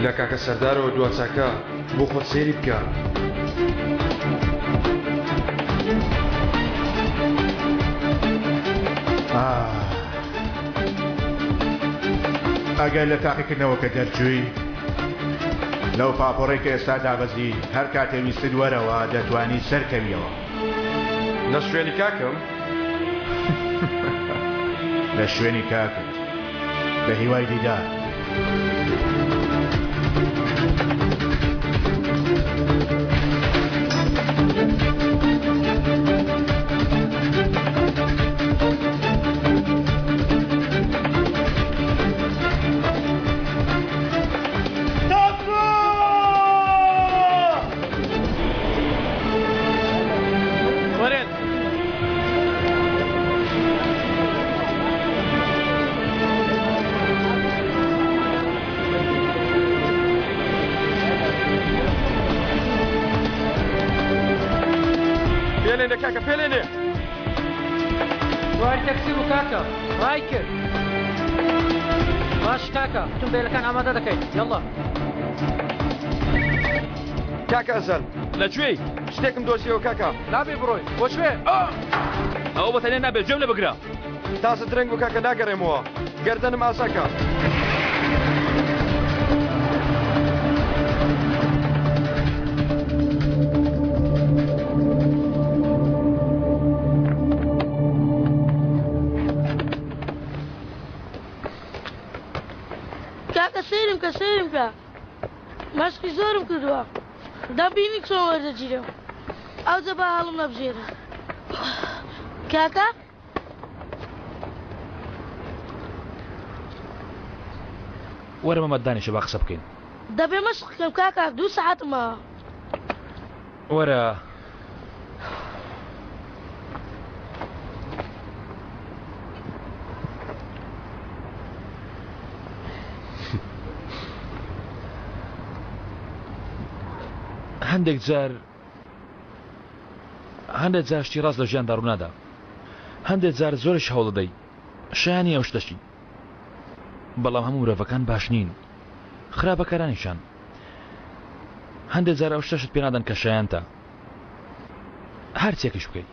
لە کاکە سەردارەوە دوا چاکە بۆ خۆت سەیری بکە. ئەگەر لە تاقیکردنەوەکە دەرچووی لەو پاپۆڕەی کە ئێستا دابەزی هەر کاتێ ویستت وەرەوە دەتوانی سەرکەویەوە. لە شوێنی کاکم؟ لە شوێنی کاکت. بە هیوای دیدار. وەرێن. پێلێنێ کاکە پێلێنێ. سواری تەکسی بوو کاکە ڕای کرد. باش کاکە ئوتومبێلەکان ئامادە دەکەین یەڵا. کاکە ئەزەل. لە کوێی؟ شتێکم دۆزیەوە کاکە. نابێ بڕۆی بۆ کوێ؟ ئەوە بە تەنیا نابێ گوێم لێ بگرە. تازە درەنگ بوو کاکە ناگەڕێمەوە گەردەنم ئازاکە. کاکە سەیرم کە سەیرم کە مەشقی زۆرم کردووە دەبینی چۆن وەردەگیرم ئەوجە با هەڵم نەبژێرن کاکە وەرە مەمەد دانیشە با قسە بکەین. دەبێ مەشق بکەم کاکە دوو سەعاتم ماوە. وەرە. هەندێک جار هەندێک جار شتی ڕاست لە ژیاندا ڕوونادا هەندێک جار زۆرش هەوڵدەدەی شایانی ئەو شتەشی بەڵام هەموو مرۆڤەکان باش نین خراپەکارانیشان هەندێک جار ئەو شتەشت پێنادەن کە شایانتە هەرچێکیش بکەیت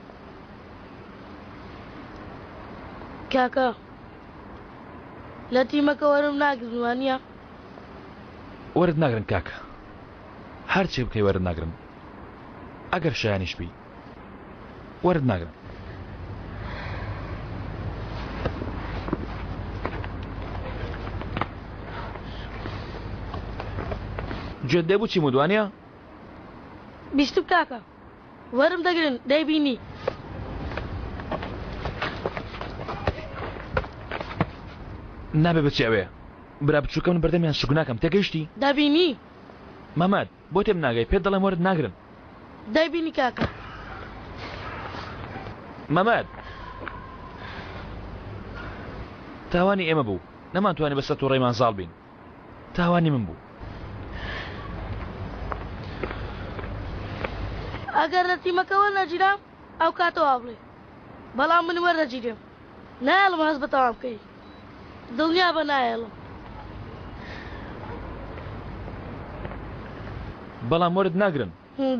کاکە لە تیمەکە وەرم ناگرن وانییە؟ وەرت ناگرن کاکە هەرچێک بکەی وەرت ناگرن ئەگەر شایانیش بی وەرت ناگرن. گوێت لێ بوو چیم وت وانییە؟ بیستم کاکە. وەرم دەگرن دەیبینی. نابێ بچی ئەوێ. برا بچووکە من بەردەمیان سوک ناکەم تێگەیشتی؟ دەبینی. مەمەد بۆ تێم ناگەی پێت دەڵێم وەرت ناگرن. دەیبینی کاکە. مەمەد تاوانی ئێمە بوو نەمانتوانی بەسەر توڕەیمان زاڵ بین. تاوانی من بوو. ئەگەر لە تیمەکە وەرنەگیرام ئەو کاتە وا بڵێ بەڵام من وەردەگیرێم نایەڵم هەست بە تاوان بکەی دڵنیابە نایەڵم. بەڵام وەرت ناگرن.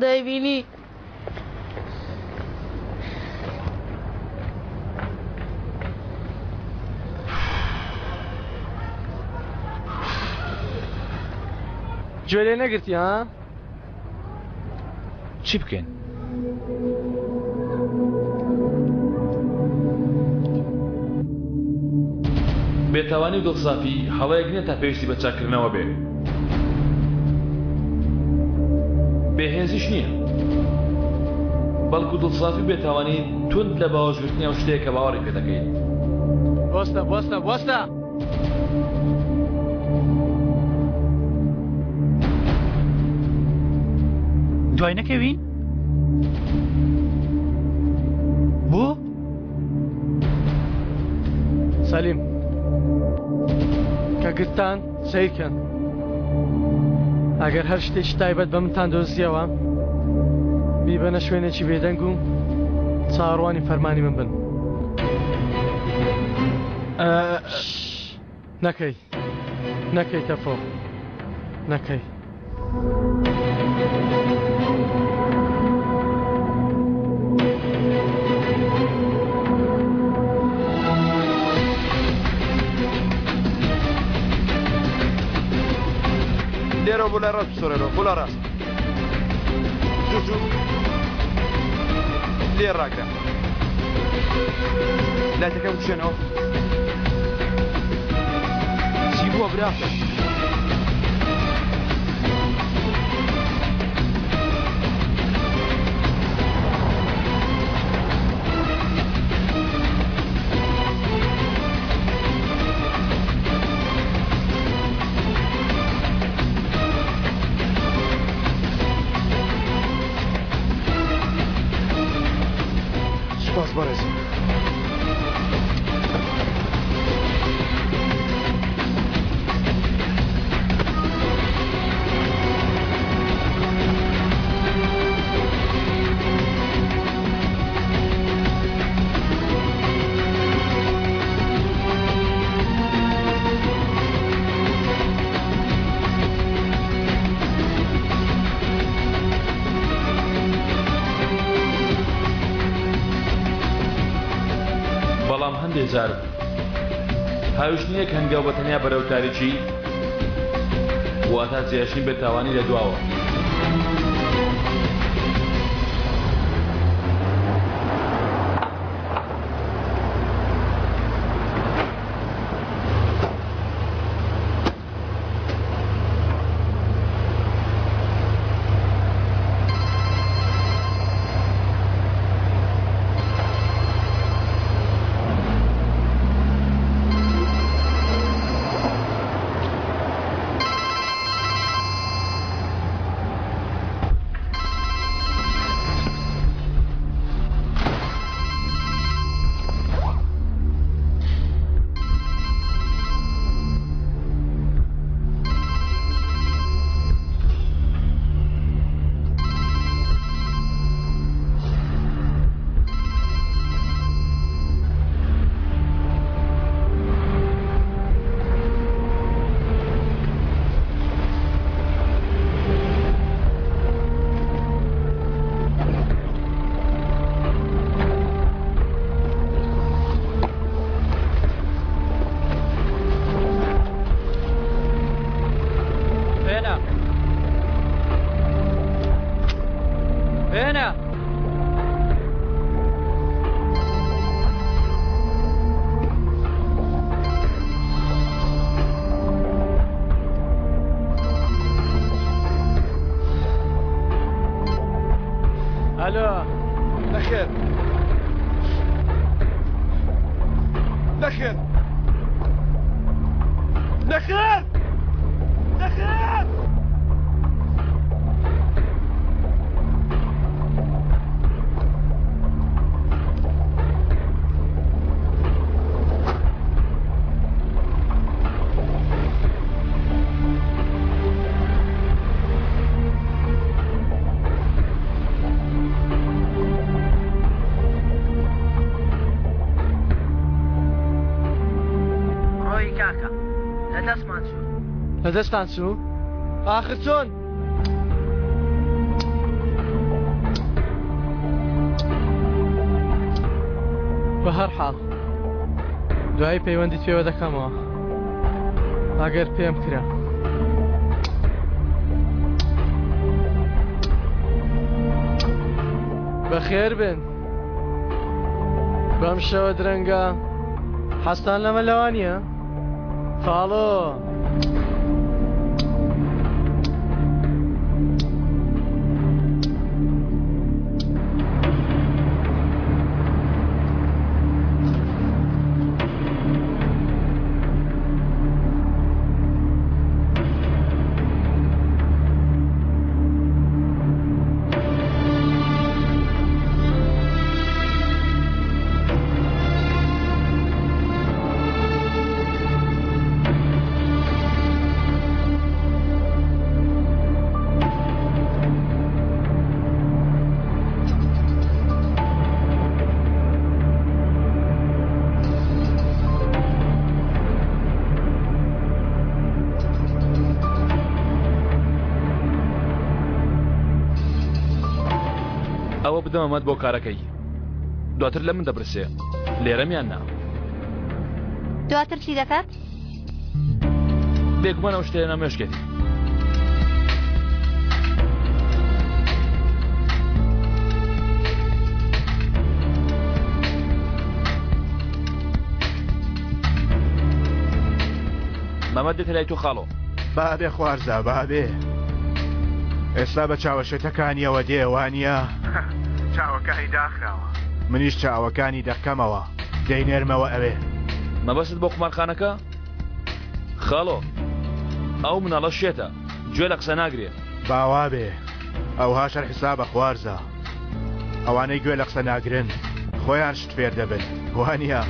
دەیبینی. گوێ لێ نەگرتی ها؟ چی بکەین؟ بێتاوانی و دڵسافی هەڵەیەک نییە تا پێویستی بە چاککردنەوە بێ. بێهێزیش نییە. بەڵکو دڵسافی و بێتاوانی توند لە باوەشگرتنی ئەو شتەیە کە باوەڕی پێ دەکەیت. بوەستە، بوەستە، بوەستە! دوای نەکەوین؟ بۆ؟ سەلیم کە گرتان سەیرکەن ئەگەر هەر شتێکی تایبەت بە منتان دۆزیەوە بیبەنە شوێنێکی بێدەنگ و چاوەڕوانی فەرمانی من بن. نەکەی نەکەی تەفۆ نەکەی. لێرەوە بۆ لای ڕاست بسۆرێنەوە بۆ لا ڕاست زوو زوو لێ ڕاگرە لایتەکە بکشێنەوە چی بووە برا؟ سوپاس بەڕێز. بەڵام هەندێ جار هاویشتنی یەک هەنگاو بە تەنیا بەرەو تاریکی واتە جێهێشتنی بێتاوانی لە دواوە. لەدەستتان چوو؟ ئاخر چۆن؟ بە هەر حاڵ دوایی پەیوەندیت پێوە دەکەمەوە ئەگەر پێم کرا. بەخێر بێن بەم شەوە درەنگە حەستان لەمە لەوانە؟ خاڵۆ. ئەوە بدەمە مەت بۆ کارەکەی دواتر لە من دەپرسێ لێرەم یان نا. دواتر چی دەکات؟ بێگومان ئەو شتەیە نامێشکێتی. مەمەد دێتە لای تۆ خاڵۆ. بابێ خوارزا بابێ ئێستا بە چاوە شێتەکانیەوە دێ وانە؟ چاوەکانی داخراوە منیش چاوەکانی دەکەمەوە دەینێرمەوە ئەوێ. مەبەستت بۆ قومارخانەکە؟ خاڵۆ ئەو مناڵە شێتە گوێ لە قسە ناگرێ. با وابێ ئەوهاش هەر حسابە خوارزا ئەوانەی گوێ لە قسە ناگرن خۆیان شت فێر دەبن وانیە؟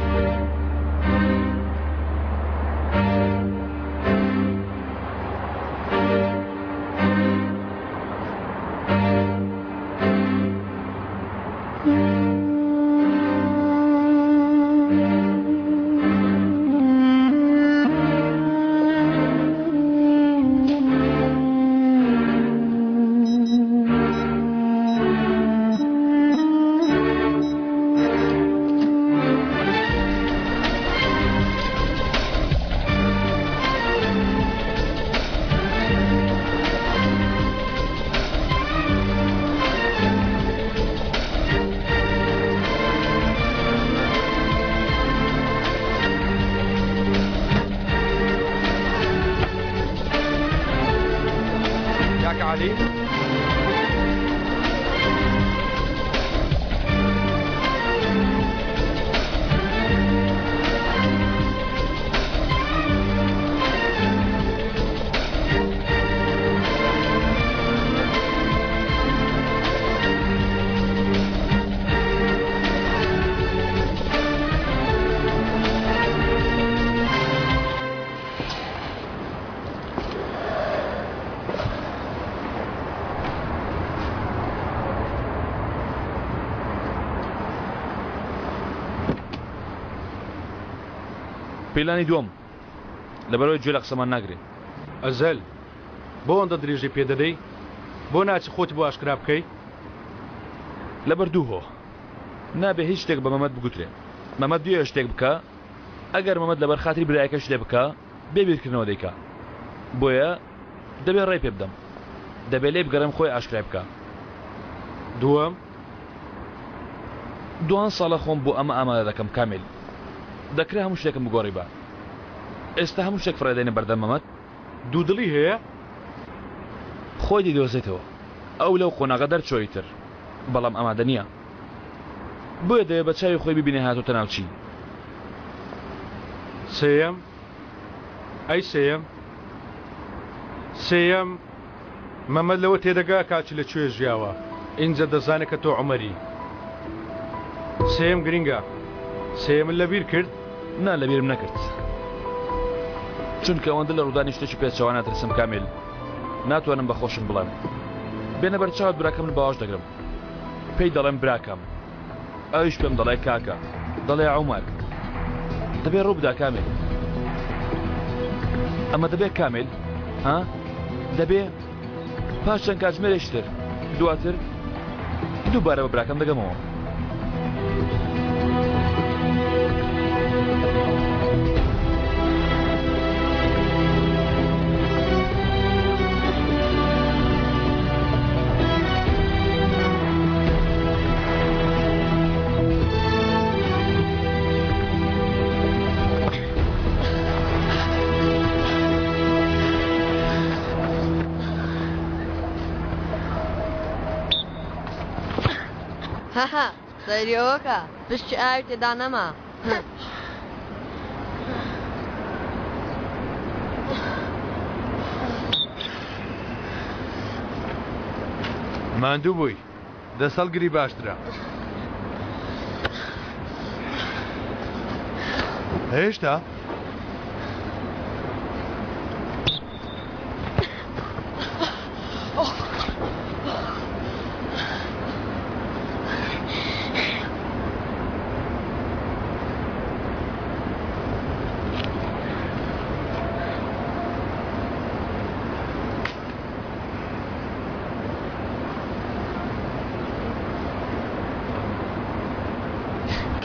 کاکە عەلی. پیلانی دووەم لەبەرەوەی گوێ لە قسەمان ناگرێ. ئەزەل بۆ ئەوەندە درێژەی پێ دەدەی؟ بۆ ناچی خۆتی بۆ ئاشکرا بکەی؟ لەبەر دوو هۆ. نابێ هیچ شتێک بە مەمەد بگوترێ. مەمەد دوێ شتێک بکا، ئەگەر مەمەد لەبەر خاتری برایەکەی شتێ بکا، بێ بیرکردنەوە دەیکا. بۆیە دەبێ ڕێی پێ بدەم. دەبێ لێی بگەڕێم خۆی ئاشکرای بکا. دووەم؟ دوان ساڵە خۆم بۆ ئەمە ئامادە دەکەم کامیل. دەکرا هەموو شتێکم بگۆڕیبا. ئێستا هەموو شتێک فڕێدەینە بەردەم مەمەد؟ دوودڵی هەیە؟ خۆی دەیدۆزێتەوە. ئەو لەو قۆناغە دەرچووە ئیتر. بەڵام ئامادە نییە. بۆیە دەوێ بە چاوی خۆی ببینێ هاتۆتە ناو چی. سێیەم؟ ئەی سێیەم؟ سێیەم، مەمەد لەوە تێدەگا کاچی لە کوێ ژیاوە، ئینجا دەزانێ کە تۆ عومەری. سێیەم گرینگە. سێیەمت لەبیر کرد؟ نا لەبیرم نەکرد. چونکە ئەوەندە لە ڕوودانی شتێکی پێچەوانە ئەترسم کامیل. ناتوانم بە خۆشم بڵێم. بێنە بەرچاوت براکەم لە باوەش دەگرم. پێی دەڵێم براکەم. ئەویش پێم دەڵێ کاکە. دەڵێ عومەر. دەبێ ڕوو بدا کامیل. ئەمە دەبێ کامیل؟ ها؟ دەبێ پاش چەند کاتژمێرێکی تر دواتر دووبارە بە براکەم دەگەمەوە. هەها سەیری ئەوەکە پشتی ئاوی تێدا نەما. ماندوو بووی دەست هەڵگری باشترە. هێشتا؟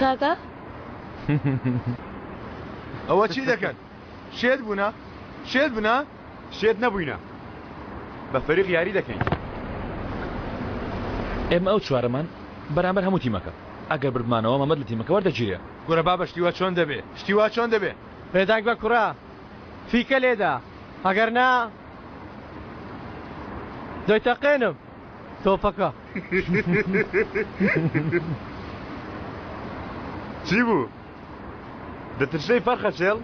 کاکە ئەوە چی دەکەن؟ شێت بوونە؟ شێت بنە؟ شێت نەبووینە بە فەریق یاری دەکەین. ئێمە ئەو چوارەمان بەرامبەر هەموو تیمەکە ئەگەر بردمانەوە مەمەد لە تیمەکە وەردەگیرێ. کورە بابە شتی وا چۆن دەبێ؟ شتی وا چۆن دەبێ؟ بێدەنگ بە کوڕە فیکە لێدە ئەگەر نا دەیتەقێنم تۆپەکە. چی بوو؟ دەترسێی فەرخە چێڵ؟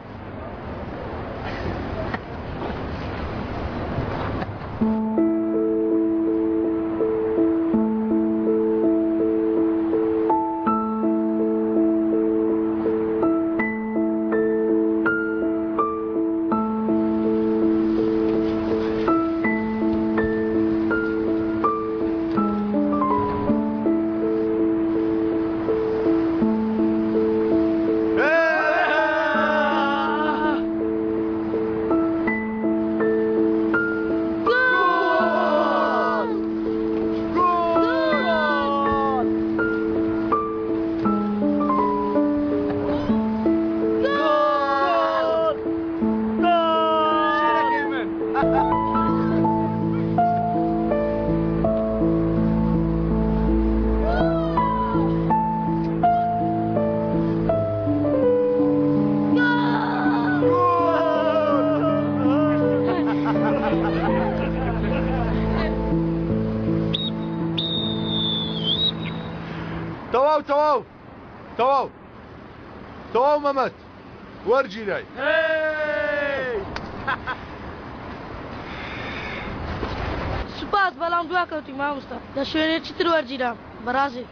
تەواو تەواو تەواو تەواو مەمەد وەرگیرای. سوپاس بەڵام دواکەوتی مامۆستا لە شوێنێکی تر وەرگیرام بەڕازی.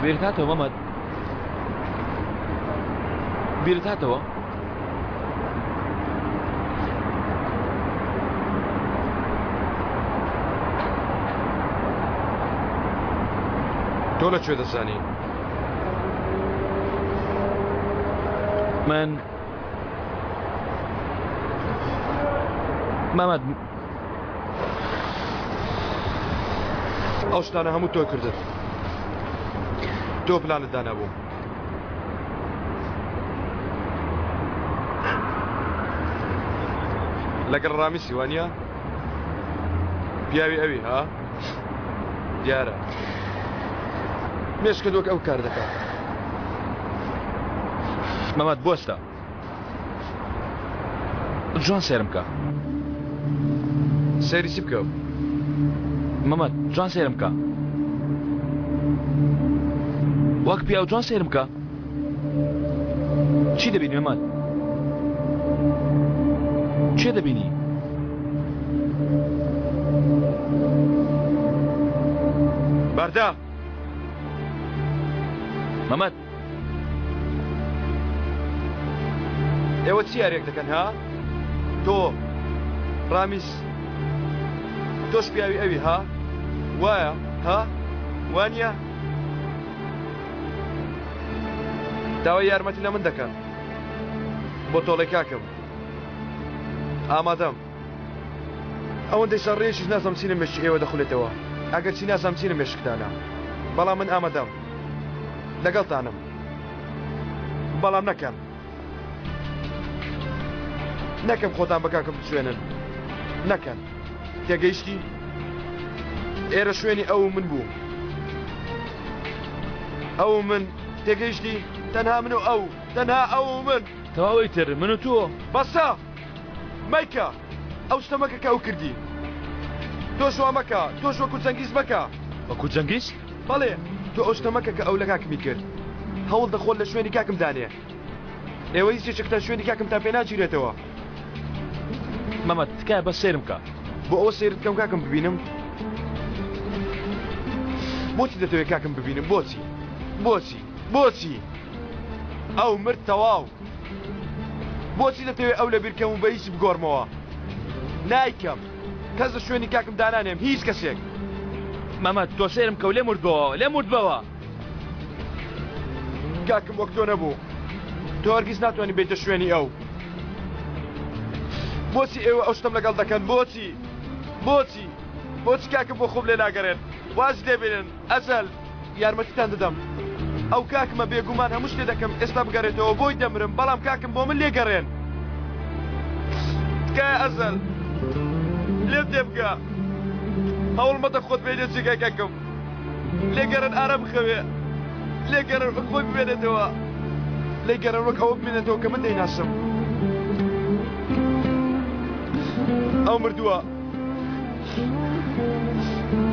بیرت هاتەوە مەمەد بیرت هاتەوە تۆ لە کوێ دەزانی؟ من مەمەد ئەو شتانە هەموو تۆ کردت تۆ پلانت دانابوو لەگەڵ ڕامیسی وانە پیاوی ئەوی ها دیارە مێشکت وەک ئەو کار دەکات مەمەد بوەستە جوان سێرم بکە سەیری چی بکەم مەمەد جوان سێرم بکە وەک پیاو جوان سێرم بکە چی دەبینی مەمەد چێ دەبینی بەردە مەمەد. ئێوە چی یاریەک دەکەن ها؟ تۆ ڕامیز تۆش پیاوی ئەوی ها؟ وایە ها؟ وانە؟ داوای یارمەتی لە من دەکەن بۆ تۆڵەی کاکم ئامادەم ئەوەندەی سەرڕێکیش نازانم چی لە مێشکی ئێوە دەخولێتەوە ئەگەر چی نازانم چی لە مێشکتانە بەڵام من ئامادەم لەگەڵتانم بەڵام نەکەن نەکەم خۆتان بە کاکم بچوێنن نەکەن تێگەیشتی ئێرە شوێنی ئەو من بوو ئەو من تێگەیشتی تەنها من و ئەو تەنها ئەو من تەواوی تر من و تۆ بەسە مەیکە ئەو شتە مەکە کە ئەو کردی تۆش وا مەکە تۆش وەکو جەنگیز مەکە وەکو جەنگیز بەڵێ تۆ ئەو شتە مەکە کە ئەو لە کاکمی کرد هەوڵ دە خۆت لە شوێنی کاکم دانێ ئێوە هیچ یەکێکتان شوێنی کاکمتان پێ ناگیرێتەوە. مەمەد تکایە بەس سەیرم بکە. بۆ ئەوە سەیرت بکەم کاکم ببینم؟ بۆچی دەتەوێت کاکم ببینم بۆچی؟ بۆچی؟ بۆچی؟ ئەو مرد تەواو. بۆچی دەتەوێت ئەو لەبیر کەم و بە هیچ بگۆڕمەوە؟ نایکەم. کەس لە شوێنی کاکم دانانێم هیچ کەسێک. مەمەد تۆ سەیرم بکە و لێم ورد بەوە لێم ورد بەوە. کاکم وەک تۆ نەبوو تۆ هەرگیز ناتوانانی بێتە شوێنی ئەو بۆچی ئێوە ئەو شتەم لەگەڵ دەکەن بۆچی بۆچی بۆچی کاکم بۆ خۆم لێ ناگەڕێن واز لێبێنن ئەزەل یارمەتیتان دەدەم ئەو کاکمە بێگومان هەموو شتێ دەکەم ئێستا بگەڕێتەوە بۆی دەمرم بەڵام کاکم بۆ من لێگەڕێن تکایە ئەزەل لێم تێبگە هەوڵ مەدە خۆت بێنێ جێگای کاکم لێگەرن ئارام بخەوێ لێگەرن وەک خۆی بمێنێتەوە لێگەرن وەک ئەوە بمێنێتەوە کە من دەیناسم ئەو مردووە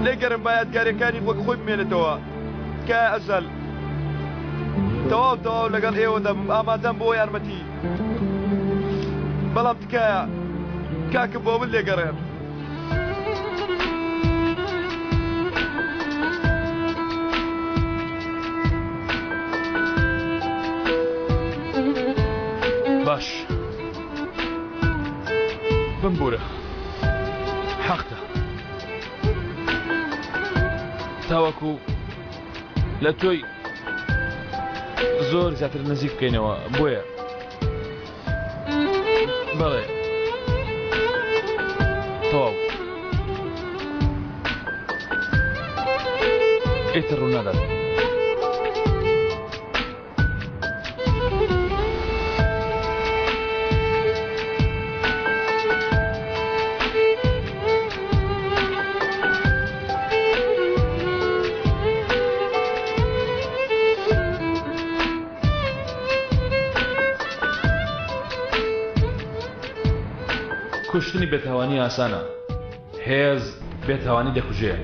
لێگەرم با یادگاریەکانی وەک خۆی بمێنێتەوە تکایە ئەزەل تەواو تەواو لەگەڵ ئێوە دەبم ئامادەم بۆ یارمەتی بەڵام تکایە کاکم بۆ من لێگەڕێن باش بمبورە حەقتە تاوەکو لە تۆی زۆر زیاتر نزیک بکەینەوە بۆیە بەڵێ تەواو ئیتر ڕوونادات. کوشتنی بێتاوانی ئاسانە، هێز بێتاوانی دەکوژێ.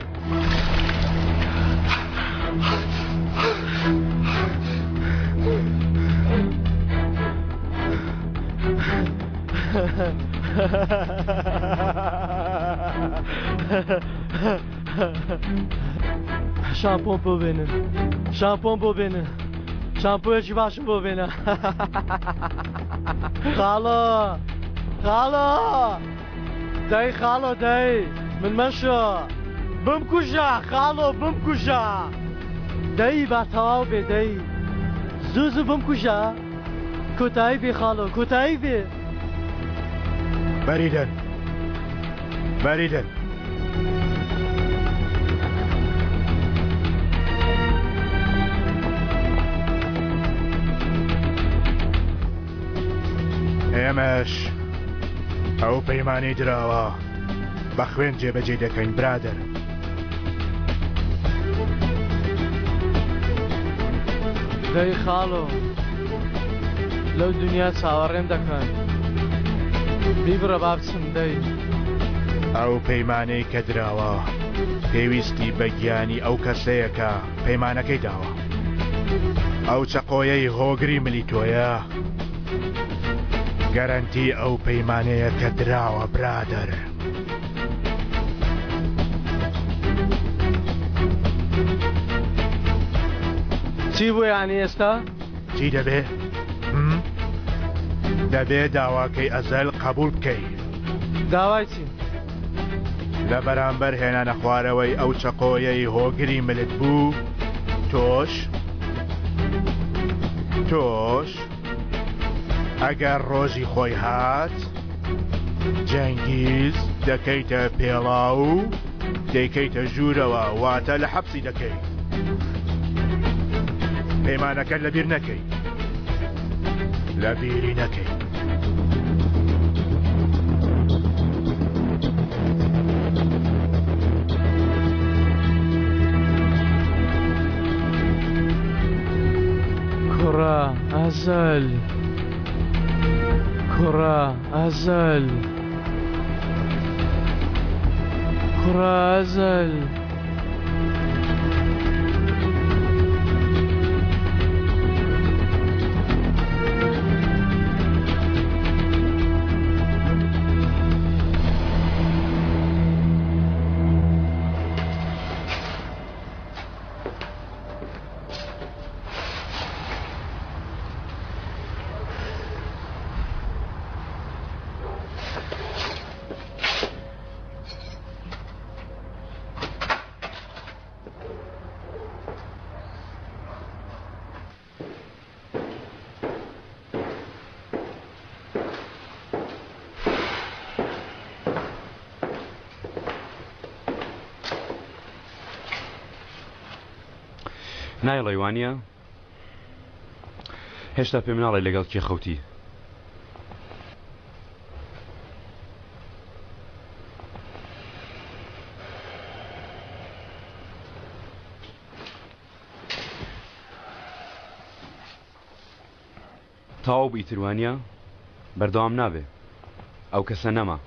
شامپۆم بۆ بێنن شامپۆم بۆ بێنن شامپۆیەکی باشم بۆ بێنە خاڵۆ خاڵۆ دەی خاڵۆ دەی من مەشۆ بمکوژە خاڵۆ بمکوژە دەی با تەواو بێ دەی زوو زوو بمکوژە کۆتایی بێ خاڵۆ کۆتایی بێ. بەریدەن بەریدەن. ئێمەش ئەو پەیمانەی دراوە بە خوێن جێبەجێ دەکەین برادەر. دەی خاڵۆ لەو دنیا چاوەڕێم دەکەن بیبڕە با بچم دەی. ئەو پەیمانەی کە دراوە پێویستی بە گیانی ئەو کەسەیە کە پەیمانەکەی داوە. ئەو چەقۆیەی هۆگری ملی تۆیە گەرەنتی ئەو پەیمانەیە کە دراوە برادەر. چی بوو یانی ئێستا؟ چی دەبێ؟ دەبێ داواکەی ئەزەل قەبووڵ بکەی. داوای چی؟ لە بەرامبەر هێنانە خوارەوەی ئەو چەقۆیەی هۆگری ملت بوو، تۆش تۆش ئەگەر ڕۆژی خۆی هات جەنگیز دەکەیتە پێڵاو و دەیکەیتە ژوورەوە واتە لە حەپسی دەکەی. پەیمانەکەت لەبیر نەکەی. لەبیری نەکەی. کوڕە ئەزەل کوڕە ئەزەل کوڕە ئەزەل. نایڵێی وانییە؟ هێشتا پێم ناڵێی لەگەڵ کێ خەوتی؟ تەواو بوو ئیتر وانییە؟ بەردەوام نابێ. ئەو کەسە نەما.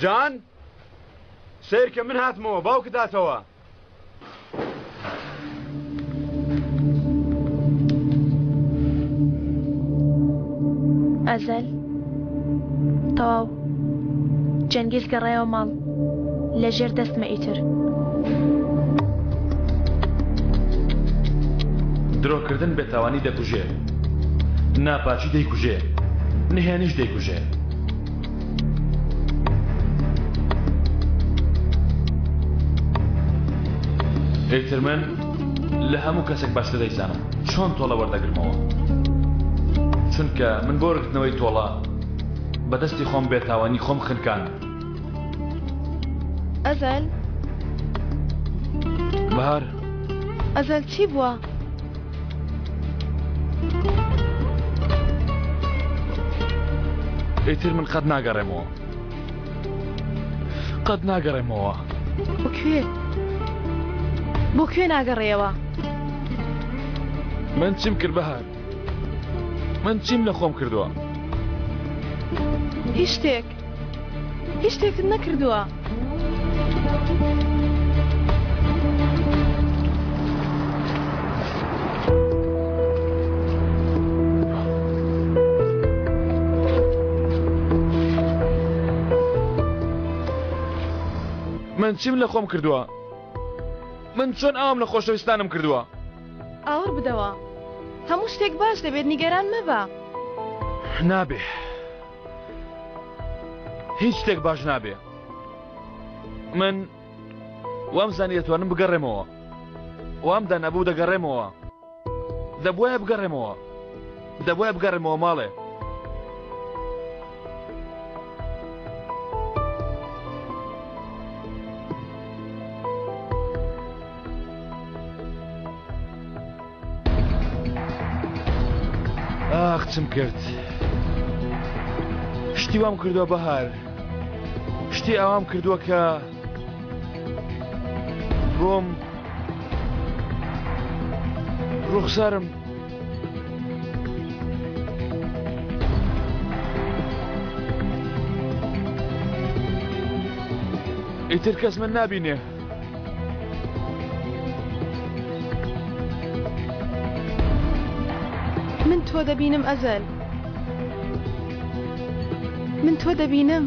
جان سەیرکە من هاتمەوە باوکت هاتەوە. ئەزەل تەواو جەنگیز گەڕایەوە ماڵ لە ژێر دەستمە ئیتر. درۆکردن بێتاوانی دەکوژێ، ناپاکی دەیکوژێ، نهێنیش دەیکوژێ. ئیتر من لە هەموو کەسێک باشتر دەیزانم چۆن تۆڵە وەردەگرمەوە، چونکە من بۆ وەرگرتنەوەی تۆڵە بە دەستی خۆم بێتاوانی خۆم خنکاند. ئەزەل؟ بەهار. ئەزەل چی بووە؟ ئیتر من قەت ناگەڕێمەوە. قەت ناگەڕێمەوە. بۆ کوێ؟ بۆ کوێ ناگەڕێیەوە؟ من چیم کرد بەهار؟ من چیم لە خۆم کردووە؟ هیچ شتێک. هیچ شتێکت نەکردووە. من چیم لە خۆم کردووە؟ من چۆن ئاوم لە خۆشەویستانم کردووە؟ ئاوڕ بدەوە. هەموو شتێک باش دەبێت نیگەران مەبە. نابێ. هیچ شتێک باش نابێ. من وام زانی دەتوانم بگەڕێمەوە. وام دانابوو دەگەڕێمەوە. دەبوایە بگەڕێمەوە. دەبوایە بگەڕێمەوە ماڵێ. ئاخ چم کرد شتی وام کردووە بەهار شتی ئاوام کردووە کە ڕۆم ڕوخسارم ئیتر کەس من نابینێ. من تۆ دەبینم ئەزەل. من تۆ دەبینم.